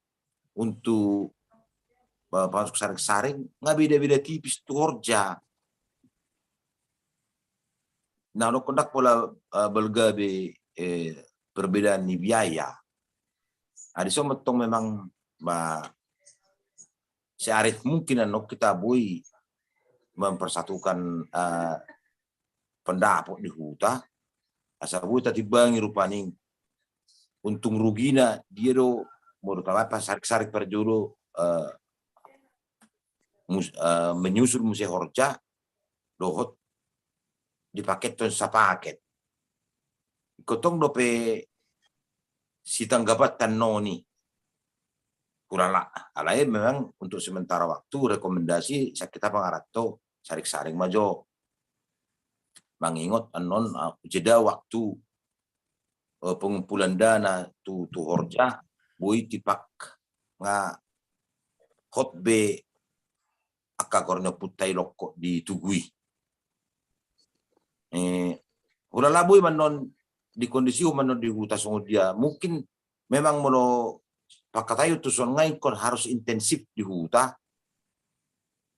untuk, eh, pamasuk saring-saring nga beda-beda tipis tu horja. Nah, dokkon ndang pola, eh, balga be, eh, perbedaan ni biaya. Nah, dison ma antong memang, ba, searif mungkin annon hita boi mempersatukan, eh, pendapat di huta, asa boi tatimbangi rupani untung rugina, dia do, molo tabaen pasarik-sarik parjolo, eh, mus-, eh, menyusul muse horja, dohot dipakethon sapaket. Ingkon tong dope sitanggapanta annon i. Hulala, alai memang untuk sementara waktu rekomendasi sian hita pangaranto saring-saring ma jo. Mangingot annon, ah, jeda waktu, eh, pengumpulan dana tu, tu horja, boi tipak nga hot be angka goar ni ompunta i lokko di tugu i. Eh, hulala boi ma annon dikondisihon ma annon di huta songon dia. Mungkin memang molo pangkataion tuson nga ingkon harus intensif di huta.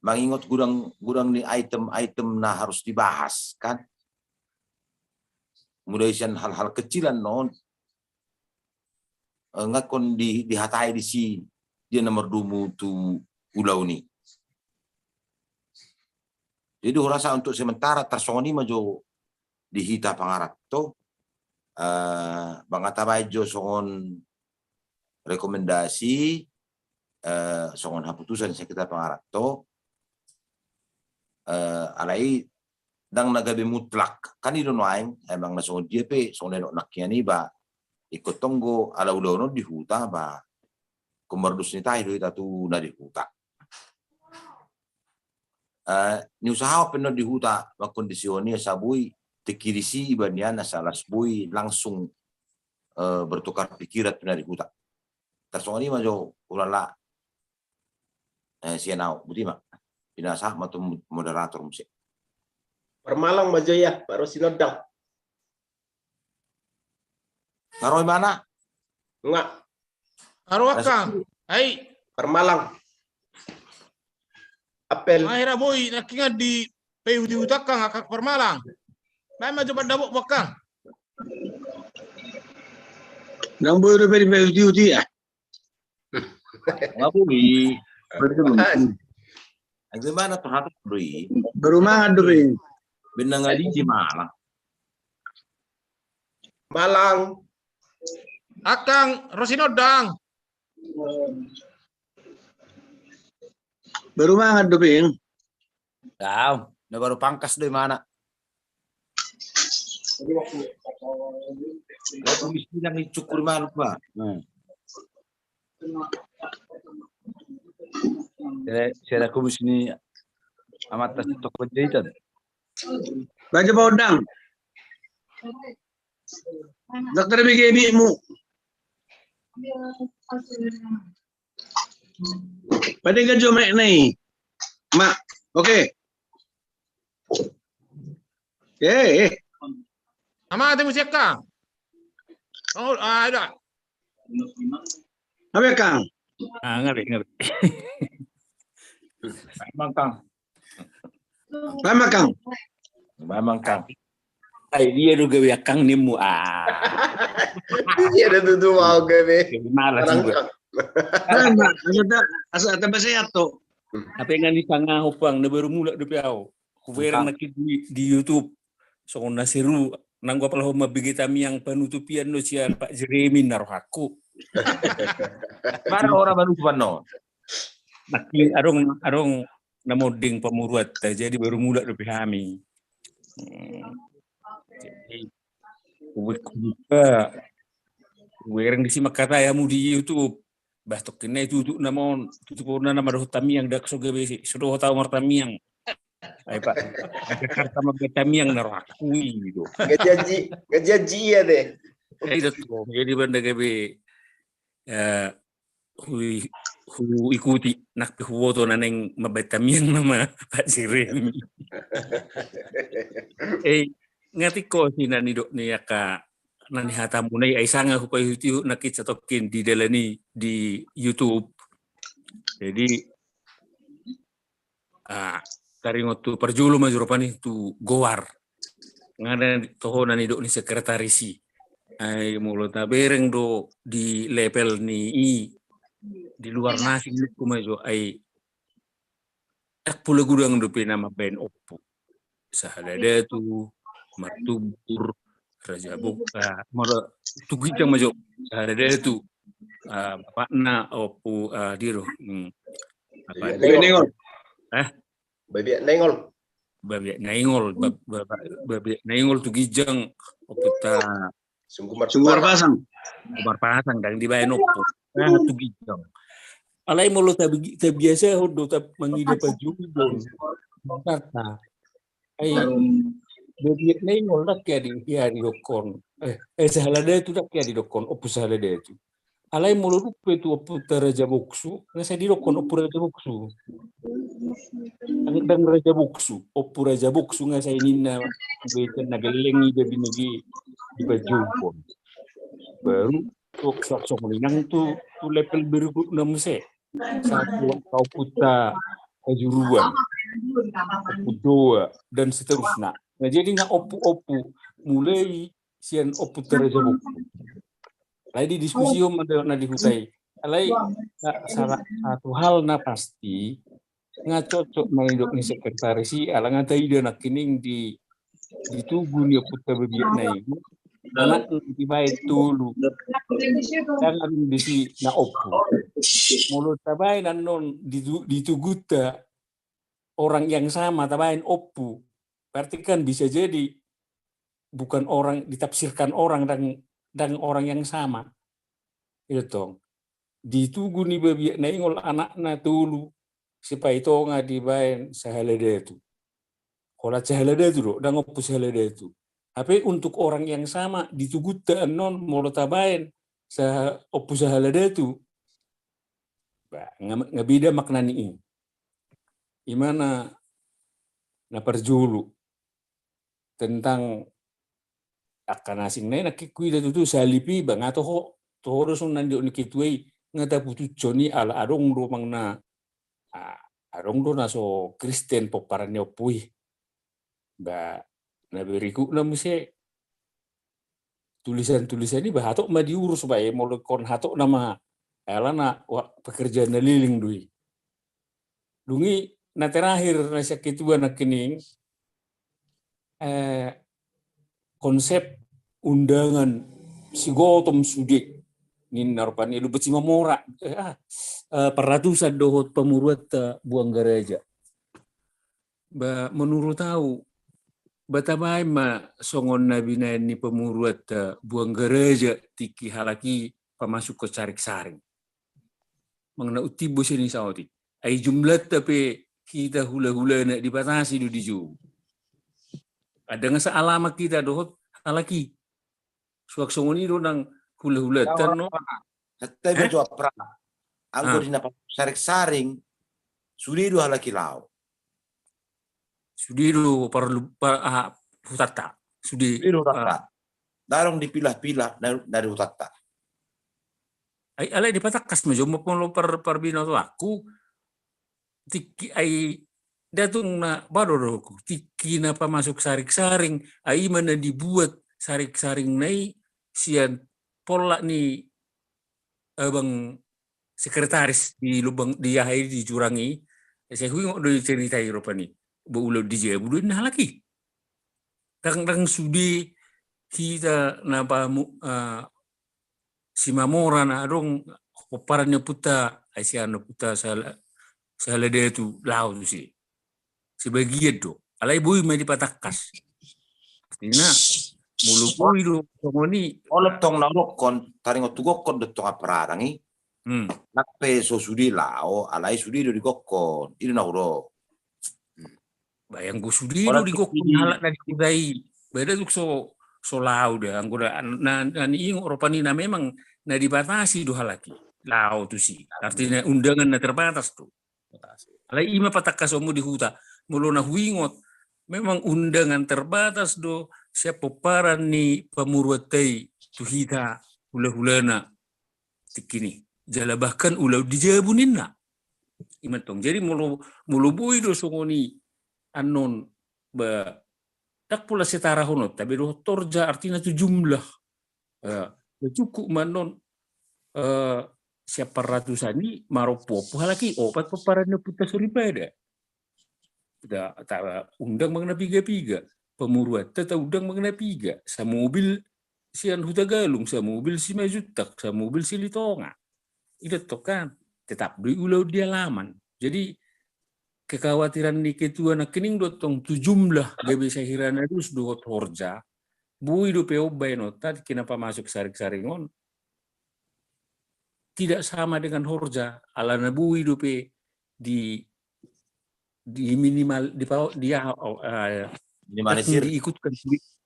Mangingot godang, godang ni item-item na harus dibahas kan. Mulai sian hal-hal kecil annon, eh, nga ingkon di, dihatai disi dia na mardomu tu ulaon i. Jadi hurasa untuk sementara tarsongon i ma jo di hita pangaranto, eh, ba nga tabaen jo songon rekomendasi, eh, songon haputusan sian hita pangaranto, eh, alai ndang na gabe mutlak. Kan i do nuaeng, emang na songon dia pe, songon na nidok nangkin i ba, ingkon tong do ala ulaon on di huta ba, ingkon mardos ni tahi do hita tu na di huta. Eh, niusahahon pe annon di huta mangkondisihon i asa boi tingki disi iba nian asa las boi langsung, eh, bertukar pikiran tu na di huta. Tarsongon i ma jo hulala, eh, sian ahu, boti ma. Pinasahat ma tu moderator muse. Parmalang ma jo ia, Pak Rosinondang. Nga ro imana? Nga. Nga ro, Akang. Ai. Parmalang. Apel. Akhirna boi nangkiningan dipaihut-ihut, Akang, Akang Parmalang. Baen ma jo pandapot, Akang. Ndang boi dope dipaihut-ihut ia. Nga boi. Baru mangan. Baru mangan dope. Bennang adi di Malang. Malang. Akang Rosinondang. Baru mangan dope. Dao, na baru pangkas do imana. Lah, kumis ni nang cukur imana, Pak. Saya, saya kumis ni amat tas toko jahitan. Baca Pak Odang. Dokter B G B mu. Pada gajo mek nai. Mak, oke. Eh, eh. Ama, ate musik ka? Oh, ah, ada. Ngabe, Kang? Ah, ngabe, ngabe. Emang, Kang. Baen ma, Kang. Baen ma, Kang. Ai dia do gabe, Kang, nimmu, ah. Dia do tutu mau gabe. Malas juga. Baen ma, asa ta, asa ta basa ia to. Hape nga ni sanga ho, Pang, na baru mulak dope au. Hubereng nangkin di, di YouTube. Songon na seru, nanggo apala ho mambege tamiang, panutupian do sian Pak Jeremy na rohangku. Baru ora panutupan no. Nangkin adong, adong na monding pamoruonta, jadi baru mulak dope hami. Hmm. Jadi, hubuka, hubereng disi mangkatai hamu di YouTube. Bah, tokkin nai tutup nama on, tutup on nama dohot tamiang, dak so gabe si, so dohot au martamiang. Ai, Pak, Jakarta mambaen tamiang na rohangku i do. Nga janji, nga janji ia deh. Ai, dot, jadi banda gabe, eh, hui, huikuti, nang pe huboto na naeng mambaen tamiang nama Pak Jeremy. Eh, nga tingko si na nidok ni angka na nihatamuna i, ai sanga hupaihut-ihut nangkin satongkin di dalan i di YouTube. Jadi, ah, taringot tu parjolo ma jo rupani tu goar. Nga na toho na nidok ni sekretaris i. Ai molo tabereng do di level ni i, di luar na asing ningku ma jo, ai ndang pola godang dope na mambaen ompu. Sahala Datu, Martubur, Raja Bok, ah, molo tu ginjang ma jo, Sahala Datu, ah, bapakna Ompu, ah, dia do, hmm. Apa dia? Babiat Naingol. Eh? Babiat Naingol. Babiat Naingol, ba-, ba-, ba-, Babiat Naingol tu ginjang, Ompunta Sunggu Marpasang. Marpasang, ndang dibaen ompu. Ah, tu ginjang. Alai molo tabi-, tabiasahon do, ta-, mangida pajumpang. Kata. Ai, Babiat Naingol ndang hea di, hea didokkon. Eh, eh, Sahala Datu ndang hea didokkon, Ompu Sahala Datu. Alai molo dung pe tu Ompunta Raja Boksu, nga sai didokkon Ompu Raja Boksu. Ndang, ndang Raja Boksu, Ompu Raja Boksu nga sai ninna, beta na gelleng i gabe nege di pajumpang. Baru, tu, so-, songon i nang tu, tu level berikutna muse. Satu, Ompunta Pajuruan, Ompu Doa, dan seterusna. Nah, jadi nga ompu-ompu, mulai sian Ompunta Raja Boksu. Alai didiskusihon ma na di huta i. Alai, sa-, salah satu hal na pasti, nga cocok na nidok ni sekretaris i, ala nga taida nangkining di, di tugu ni Ompunta Babiat Naingol, anakna dibaen tolu. Ndang adong disi na ompu. Molo tabaen annon di tu-, di tugunta orang yang sama tabaen ompu, berarti kan bisa jadi bukan orang, ditafsirkan orang ndang, ndang orang yang sama. Itu tong. Di tugu ni Babiat Naingol anakna tolu, Sipaitonga dibaen Sahala Datu. Holan Sahala Datu do, ndang Ompu Sahala Datu. Hape untuk orang yang sama di tugunta annon molo tabaen Sa-, Ompu Sahala Datu. Ba, nga, nga beda makna ni i. I ma na, na parjolo. tentang angka na asing nai nangkin huida tutu, salip i ba nga toho, toho do songon na nidok ni ketua i, nga taputushon i ala adong do manang na, ah, adong do na so Kristen pomparan ni ompu i. Ba na berikutna muse tulisan-tulisan i ba hatop ma diurus ba, eh, molo ingkon hatop nama, alana pekerjaan na leleng do i. Dung i na terakhir na sian ketua nangkining, eh, konsep undangan si Gotong sude ninna rupani, Lumban Simamora, eh, ah, eh, Parratusan dohot pamoruonta Buanggaraja. Ba menurut au, ba tabaen ma songon na binaen ni pamoruonta Buanggaraja tingki halak i pamasukkon saring-saring. Manang na untimbo sian i saotik. Ai jumlahta pe hita hula-hulana dibatasi do di jo. Ndang asa alaman hita dohot halak i. Suang songon i do nang hula-hulanta, no? Santai be jo, Apra. Anggo di na saring-saring, sude do halak i laho. Sude do parlu, par, ah, hutanta. Sude, sude do hutanta. Ndang adong dipilah-pilah na, na di hutanta. Ai alai dipatangkas ma jo molo par, parbinotoanku, tingki ai datung na bado dohononku, tingki na pamasuk saring-saring, ai i ma na dibuat saring-saring nai sian pollak ni abang sekretaris di Lumban, di aha i, di Jurang i. Sai huingot do i cerita i rupani. Ba ulaon di jabu do inna halak i. Ndang, ndang sude hita na pamu, ah, Simamora na adong pomparan ni ompunta, ai sian ompunta Sala, Sahala Datu laho tusi. Sebagian do. Alai boi ma dipatangkas. Artina molo boi do songon i. Olo tong na hudokkon, taringot tu gokkon do tong, Apra, dang i. Hmm. Nang pe so sude laho, alai sude do di gokkon. I do na hudok. Ba anggo sude do di gokkon halak na di huta i. Ba datuk so, so laho da. Anggo na, na, na niingot rupani na memang na dibatasi do halak i laho tusi. Artina undangan na terbatas do. Alai i ma patangkasonmu di huta. Molo na huingot, memang undangan terbatas do sian pomparan ni pamoruonta i tu hita hula-hulana tingki i. Jala bahkan ulaon di jabu ninna. I ma tong. Jadi molo, molo boi do songon i annon, ba ndang pola setarahononta be dohot horja, artina tu jumlah. Eh, cukup ma annon, eh, sian Parratusan i marompu-ompu halak i, opat pomparan ni ompunta soripada. Da, ta undang manang na piga-piga. Pamoruonta ta undang manang na piga. Samobil sian Hutagalung, samobil Simanjuntak, samobil Silitonga. I do tong kan, tetap do i ulaon di alaman. Jadi kekhawatiran ni ketua nangkining do tong tu jumlah gabe sahira na dos dohot horja. Boi dope on baenonta tingki na pamasuk saring-saring on tidak sama dengan horja, alana boi dope di, di minimal, di, di, oh, eh, minimalisir, diikutkan,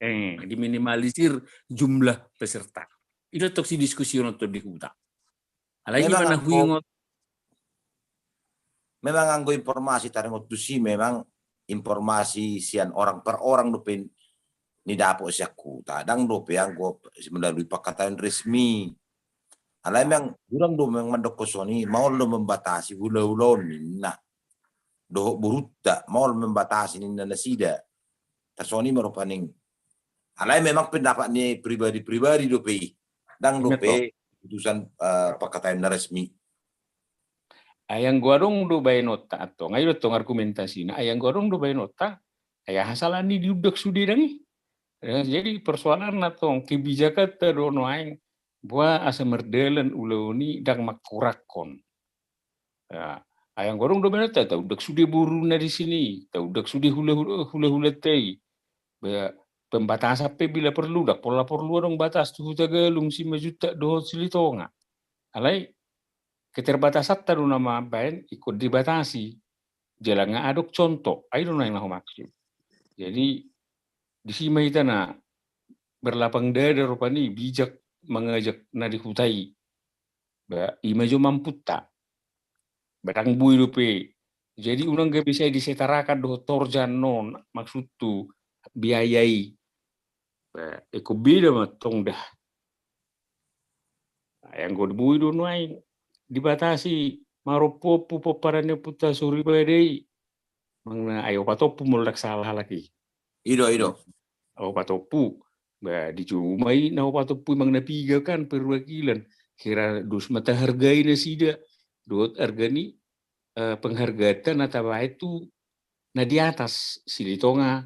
eh, diminimalisir jumlah peserta. I do tong sidiskusiononta on di huta. Alai memang i ma na huingot. Memang anggo informasi taringot tusi, memang informasi sian orang per orang dope nidapot sian huta. Ndang dope anggo melalui pangkataion resmi. Alai memang hurang do memang mandokkon songon i, maol do membatasi hula-hula on ninna. Dohot borunta, maol membatasi ninna nasida. Tarsongon i ma rupani. Alai memang pendapat ni pribadi-pribadi dope i. Ndang dope keputusan, eh, pangkataion na resmi. Ai anggo adong do baenonta antong, ai do tong argumentasina, ai anggo adong do baenonta, ai aha salahna diundang sude dang i? Eh, jadi persoalanna tong kebijakanta do nuaeng, boha asa mardalan ulaon i ndang mangkurangkon. Ya, ai anggo adong do baenonta, taundang sude boruna di sini, taundang sude hula-hula, hula-hulanta i. Ba, pembatasan pe bila perlu, ndang pola porlu adong batas tu Hutagalung, Simanjuntak dohot Silitonga. Alai keterbatasanta do na mambaen ingkon dibatasi. Jala nga adong contoh, ai do na yang na humaksud. Jadi disi ma hita na berlapang dada rupani, bijak mangajak na di huta i. Ba, i ma jo ma ompunta. Ba ndang boi dope. Jadi unang gabe sai disetarakan dohot horja annon, maksudhu. biaya i. Ingkon beda ma tong da. Anggo boi do nuaeng dibatasi marompu-ompu pomparan ni ompunta Soripada i, manang na ai opat ompu molo ndang salah halak i. I do, i do. Opat ompu. Ba dijou ma i na opat ompu i manang na piga kan perwakilan. Hira dos ma tahargai nasida dohot arga ni, eh, penghargaanta na tabaen tu na di atas, Silitonga,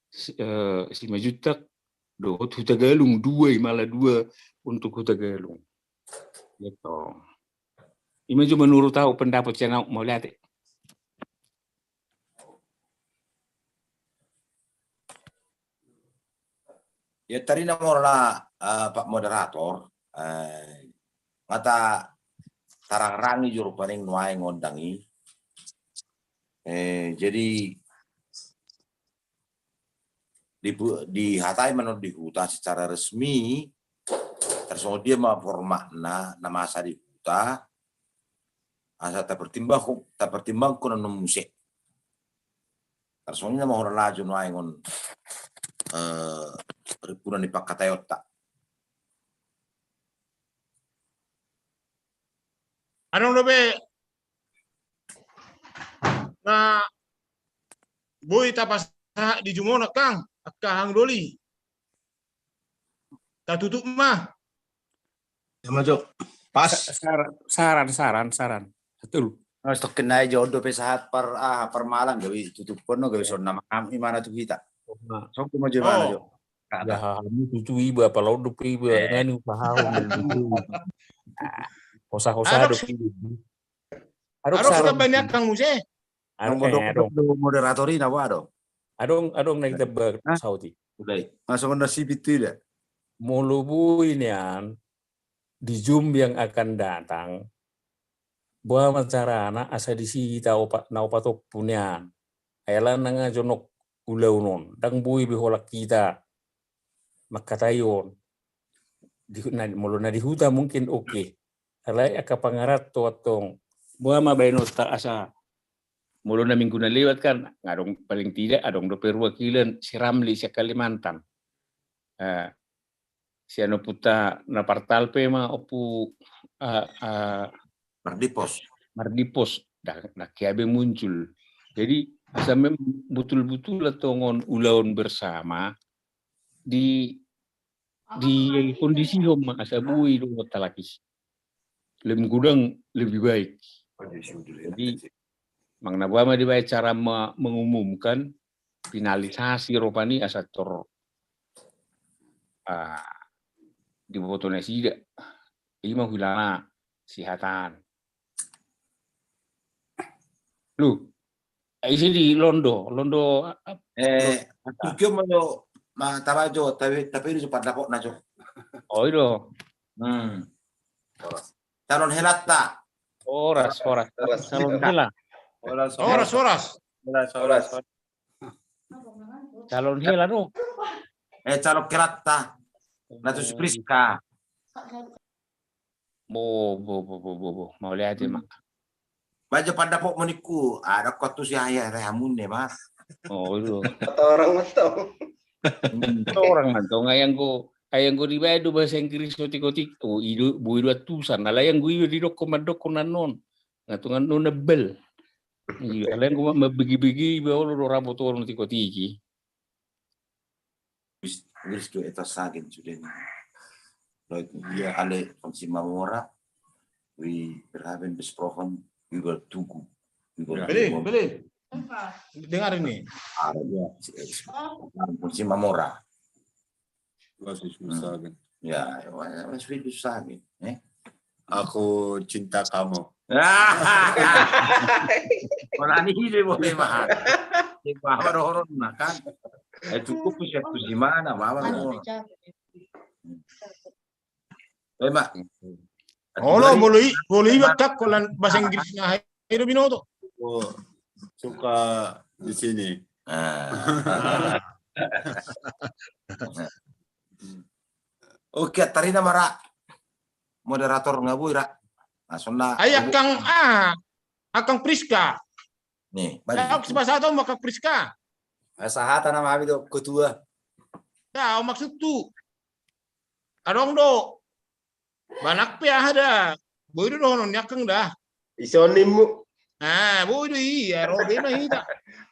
Si, eh, Simanjuntak dohot Hutagalung, dua i, malah dua untuk Hutagalung. Gitu. Ima jo menurut au pendapat sian au, mauliate. Ya, tadi na mora, eh, Pak Moderator, eh, nga tarangrangi jo rupani nuaeng gondang i. Eh, jadi di, dihatai ma annon di huta secara resmi, tarsongon dia ma formatna na masa di huta, asa tapertimbangkon, tapertimbangkon annon muse. Tarsongon i na ma hurang laho jo nuaeng on, eh, rimpunan ni pangkataionta. Adong dope na boi tapasahat di jumon, angka, angka hang doli. Tatutup ma. Ya, maju. Pas. Sa-, sar-, saran, saran, saran. Betul. Mas, tokkin nai jo, on dope sahat par, ah, parmalam, gabe tutuphon, gabe songon na mangamuk imana tu hita. Nah. Songon i ma jo, imana jo. Aha, hamu tutu iba, pala on dope iba, eh, ngani upahahon. Hosa-hosa dope iba. Adong, adong saran. Adong, eh, adong. Moderator i na, adong. Adong, adong na hita ba-, hah? Saut i. Udah. Langsung na si pintu ida. Molo boi nian, di Zoom yang akan datang, boha ma carana asa disi hita opat, na opat ompu nian. Ai ala nang ajo nong ulaon on, ndang boi be holan hita mangkatai on. Di, na, molo na di huta mungkin oke. Alai angka pangaranto antong, boha ma baenonta asa molo na minggu na lewat kan, adong, paling tidak adong do perwakilan si Ramli sian Kalimantan. Eh, sian ompunta na partalpe ma Ompu, eh, eh, Mardipos. Mardipos, ndang, ndang hea be muncul. Jadi asa memang betul-betul antong on ulaon bersama di, dikondisihon ma asa boi do talakis. Lem gudang lebih baik. Jadi manang na boha ma dibaen cara me-, mengumumkan, finalisasi rupani asa tor, ah, diboto nasida. Ima huilana sihataan. Lu, ise di londo, londo, eh, londo. Tungkion ma jo, ma, tara jo, tapi, tapi di sopan dapot na jo. Oh, i do. Hmm. Calon helanta. Horas, horas. Calon hela. Horas, horas. Horas, horas. Calon hela do. Eh, calon helanta. Na tu si Priska. Bo, bo, bo, bo, bo, bo. Mauliate ma. Baen jo pandapotmu ningku, adong ho tu si ayah rehamun ne ma. Oh, i do. Torang mantong. Hmm. Torang mantong, ai anggo, ai anggo dibaen do bahasa Inggris otik-otik. Oh, i do, boi do antusan. Alai anggo iba didokkon mandokkon annon. Nga tung annon na bel. Iya, alai anggo ma-, mambege-bege iba olo do ra botohon otik-otik i. Bis-, bis du etwas sagen zu den Leuten hier, alle von Shimamura. Wir haben besprochen über Tugu, über Tugu. Beli, beli. Dengar ini. Ah, iya, si-, si-, von Shimamura. Was willst du sagen? Ya, was willst du sagen, eh? Aku cinta kamu. Wala ni hile boleh mahal. Di bawah dohoron na kan. Eh, cukup bisa tu di mana, bawah dohoron. Eh, Mak. Olo, molo i, molo i, Mak, holan bahasa Inggris na, hai do binoto. Oh, suka di sini. Ah. Oke, tarina ma ra. Moderator nga boi ra. Langsung na. Ai angkang, ah, angkang Priska. Nih, balik. Aku sepasahat ma angkang Priska. Sahata nama hami do ketua. Au maksudhu. Adong do. Ba nang pe aha da. Boi do dohonon ni angkang da. Ison nimmu. Ah, boi do ia, ro be ma hita.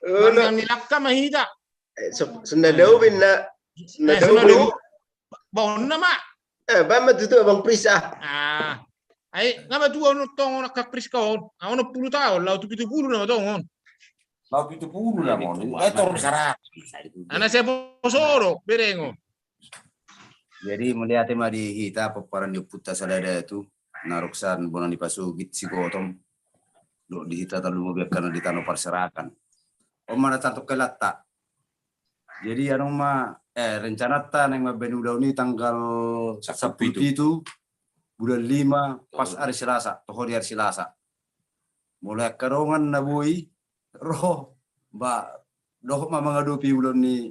Manang ni langka ma hita. Sunda do be na. Sunda do be. Ba on nama. Eh, ba ma tutu abang Pris ah. Ah. Ai nama tutu on tong on angkang Pris ka on. Au onom pulu taon, laho tu pitu pulu nama tong on. Laho pitu pulu nama on. Ai toru saratus. Ana sia posoro bereng on. Jadi mauliate ma di hita pomparan ni ompunta sada datu na roksan bona ni pasogit sigotong. Dohot di hita tarlumobi angka na di tano parserahan. On ma na tartongkelatta. Jadi adong ma eh rencanata naeng mambahen ulaon i tanggal sampulu pitu bulan lima pas ari Selasa, toho di ari Selasa. Molo angka dongan na boi ro ba dohot ma mangadopi ulaon ni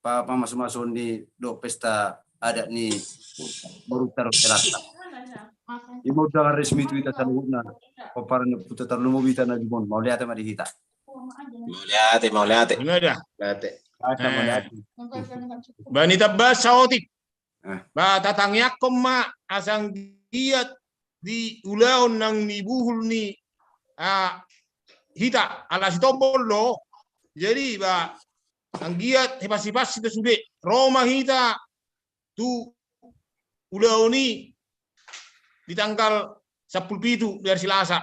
pa pamasu-masuon ni dohot pesta adat ni boru taruk selatan. Ima undangan resmi tu hita saluhutna. Pomparan ni ompunta tarlumobi hita na jumon. Mauliate ma di hita. Mauliate, mauliate. Mauliate. Ba ni tamba saotik. Ba tatangiangkon ma asa anggiat di ulaon nang ni buhul ni hita ala sitombol do. Jadi ba anggiat hipas-hipas hita sude ro ma hita tu ulaon i di tanggal sampulu pitu di ari Selasa.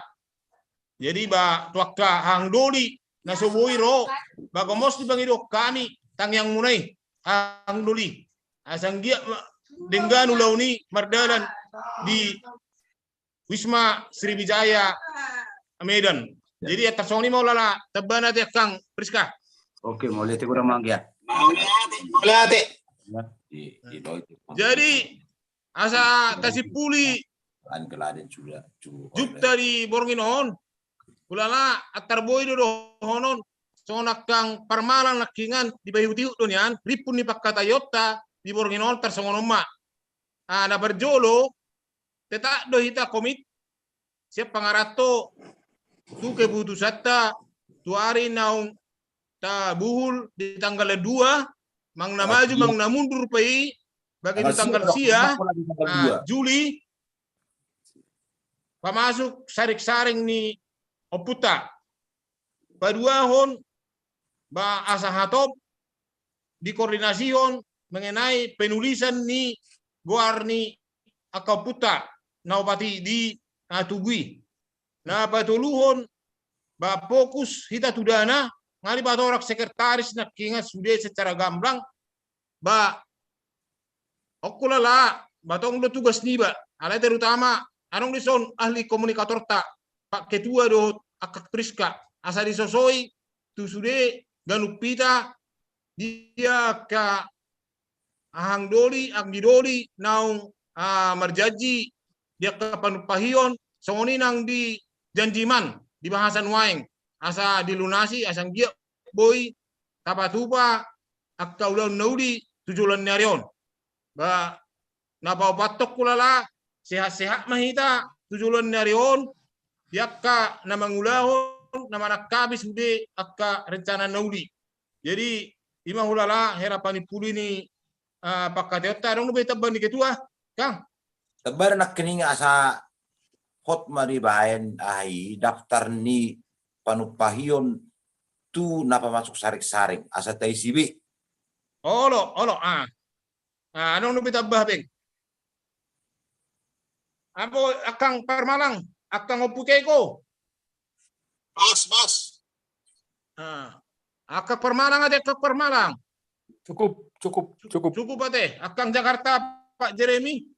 Jadi ba tu angka hahang doli na so boi ro ba gomos dipangido hami tangiangmuna i hahang doli. Asa anggiat denggan ulaon i mardalan di Wisma Sriwijaya Medan. Jadi tarsongon i ma ulala tambana di angkang Priska. Oke, mauliate godang ma anggia. Mauliate. Jadi asa tasimpuli jupta di borngin on. Ulala antar boi do dohonon songon angkang parmalang nangkiningan di paihut-ihut do nian rimpun ni pangkataionta di borngin on tarsongon on ma. Ah, na parjolo tetap do hita komit sian pangaranto tu keputusanta tu ari naung tabuhul di tanggal dua, manang na maju manang na mundur pe i bagi tu tanggal sia Juli pamasuk saring-saring ni ompunta. Paduahon ba asa hatop dikoordinasihon mengenai penulisan ni goar ni angka ompunta na opat i di tugu i. Na patoluhon ba fokus hita tu dana nga dipatorang sekretaris nangkiningan sude secara gamblang ba ongko lala ba tong do tugas niba alai terutama adong dison ahli komunikatorta Pak Ketua dohot angka Priska asa disosoi tu sude ganup hita dia angka hahang doli anggi doli naung marjanji di angka panumpahion songon i nang di janjiman di bahasan waeng asa dilunasi asa anggiat boi tapatupa angka ulaon na uli tu joloan ni ari on. Ba na paopathon ulala sehat-sehat ma hita tu joloan ni ari on di angka na mangulahon na manangkapi sude angka rencana na uli. Jadi ima ulala hera panimpuli ni pangkataionta adong dope tamba ni ketua kang. Tamba nangkining asa hot ma dibaen aha i daftar ni panumpahion tu na pamasuk saring-saring asa taisi be. Olo olo ah. Ah, adong dope tamba beng. Apo angkang parmalang angkang ompu keko. Pas pas. Ah, angkang parmalang ate angkang parmalang. Cukup cukup cukup. Cukup ate angkang Jakarta Pak Jeremy.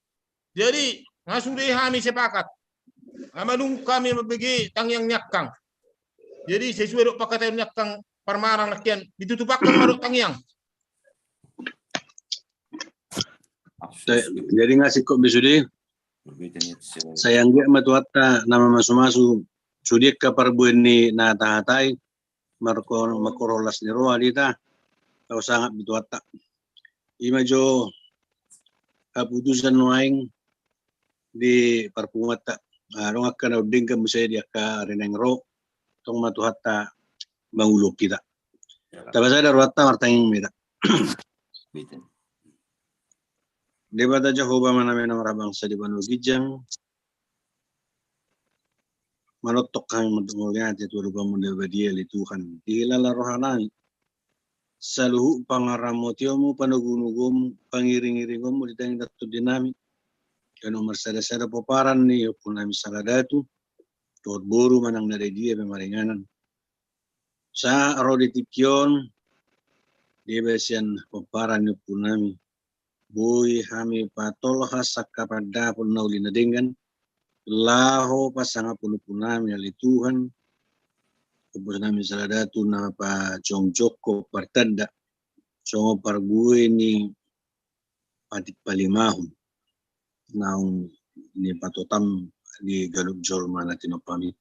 Jadi nga sude hami sepakat nga manungkun hami mambege tangiang ni angkang. Jadi sesuai dohot pangkataion ni angkang parmalang nangkin ditutup angkang ma dohot tangiang. Jadi nga singkop be sude. Sai anggiat ma Tuhanta na mamasumasu sude angka parbue ni na tahatai marhite las ni roha di hita. Tau sangap be Tuhanta. Ima jo haputusan nuaeng di parpunguanta. Adong angka na undenggan muse di angka ari naeng ro. Tong ma Tuhanta mangulahon hita. Tapasada rohanta, martangiang ma hita. Debata Jahowa, Amanami na marhabangsa di banua ginjang, manongtong hami mandok mauliate tu adopanmu na badia ale Tuhan, dihilala rohanami saluhut pangaramotionmu, panogunoguonmu, pangiringiringonmu di daging dohot tondinami. Ganup marsadasada pomparan ni ompunami Saladatu, dohot boru manang na di dia pe maringanan. Sahat ro di tingki on, dibahen sian pomparan ni ompunami, boi hami patolhas angka pandapot na uli na denggan, laho pasangap ompunami ale Tuhan, ompunami Saladatu na pajongjongkon partanda, songon parbue ni patik palimahon naung nipatutam di ganup jolma na tinompami.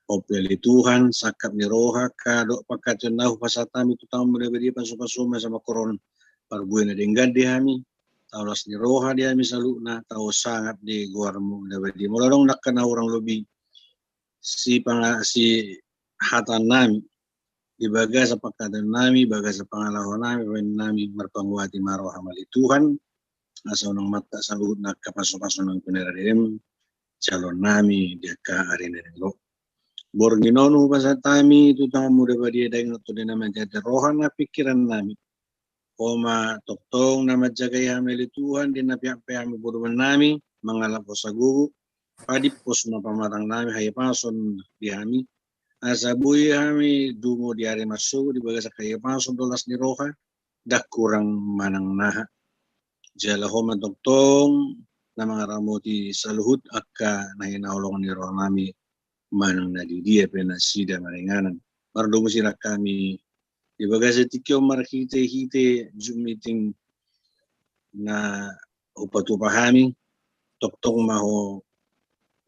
On pe ale Tuhan, sangkap ni roha angka dohot panghataion na hupasahat hami tu tanganmu na badia, pasupasu ma asa mangkorhon parbue na denggan di hami, tau las ni roha di hami saluhutna, tau sangap di goarmu na badia. Molo adong angka na hurang lobi, sipanga-, sihataonnami, di bagasan panghataionnami, bagasan pangalaonami, bahenonnami, marpanguati ma roham ale Tuhan, asa unang mantak saluhutna angka pasupasu nang pinarade-radem, jaloonnami di angka ari na naeng ro. Borngin on hupasahat hami tu tanganmu na badia daging dohot tondinami, ate-ate roha nang pingkirannami. Ho ma tongtong na manjagai hami ale Tuhan, di na peak pe hami podomannami, mangalap hosa gogo, padimpos ma pamatangnami, hahipason di hami, asa boi hami dungo di ari marsogot di bagasan hahipason dohot las ni roha, ndang hurang manang naha. Jala ho ma tongtong na mangaramoti saluhut angka na hinaholongan ni rohanami, manang na di dia pe nasida maringanan. Mardomu sirang hami di bagasan tingki on marhitehite Zoom meeting na hupatupa hami, tongtong ma ho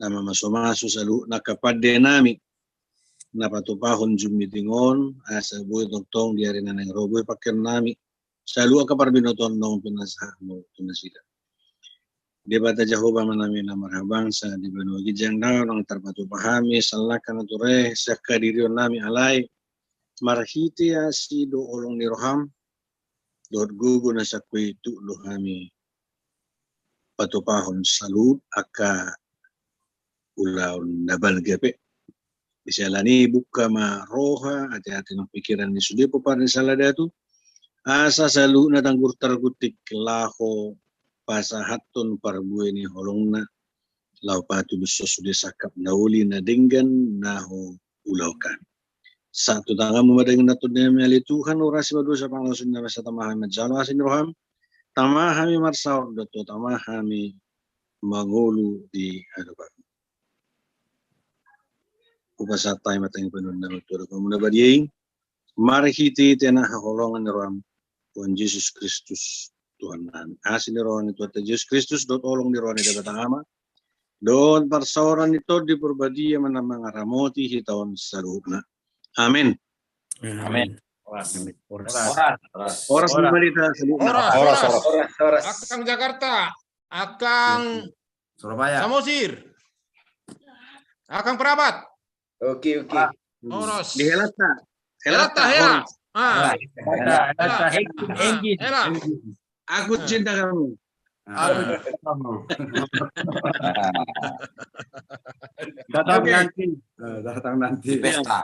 na mamasumasu saluhut angka pandenami na patupahon Zoom meeting on, asa boi tongtong di ari na naeng ro boi pangkennami saluhut angka parbinotoan naung pinasahatmu tu nasida. Debata Jahowa, Amanami na marhabangsa di banua ginjang, unang tarpatupa hami salangka na ture sian hadirionnami, alai marhite asi dohot holong ni roham dohot gogo na sangkut i, tuk do hami patupahon saluhut angka ulaon na balga pe. Siala ni i buka ma roha, ate-ate nang pingkiran ni sude pomparan ni Saladatu, asa saluhutna tanggur targutik laho pasahathon parbue ni holongna, laho patulushon sude sangkap na uli na denggan na huulahon hami. Sahat tu tanganmu ma daging dohot tondinami ale Tuhan, uras sipadosa pangalaosi nami, asa tama hami manjalo asi ni roham, tama hami marsaor dohot tama hami mangolu di adopanmu. Hupasahat hami ma tangiang pangidoannami tu adopanmu na badia i, marhitehite na haholongan ni roham, Tuhan Jesus Kristus Tuhannami. Asi ni roha ni Tuhanta Jesus Kristus dohot holong ni roha ni Debata Ama dohot parsaoran ni Tondi Parbadia ma na mangaramoti hita on saluhutna. Amen. Amen. Horas. Horas. Horas. Horas. Horas. Horas. Horas. Horas. Horas. Akang Jakarta, akang Surabaya. Samosir. Akang Prabat. Oke, oke. Horas. Di Helata. Helata, Helata, Hela. Horas. Ah. Helata, Helata, Helata. Hela. Aku cinta kamu. Ah. Aku cinta kamu. Datang nanti. Eh, datang nanti. Di pesta.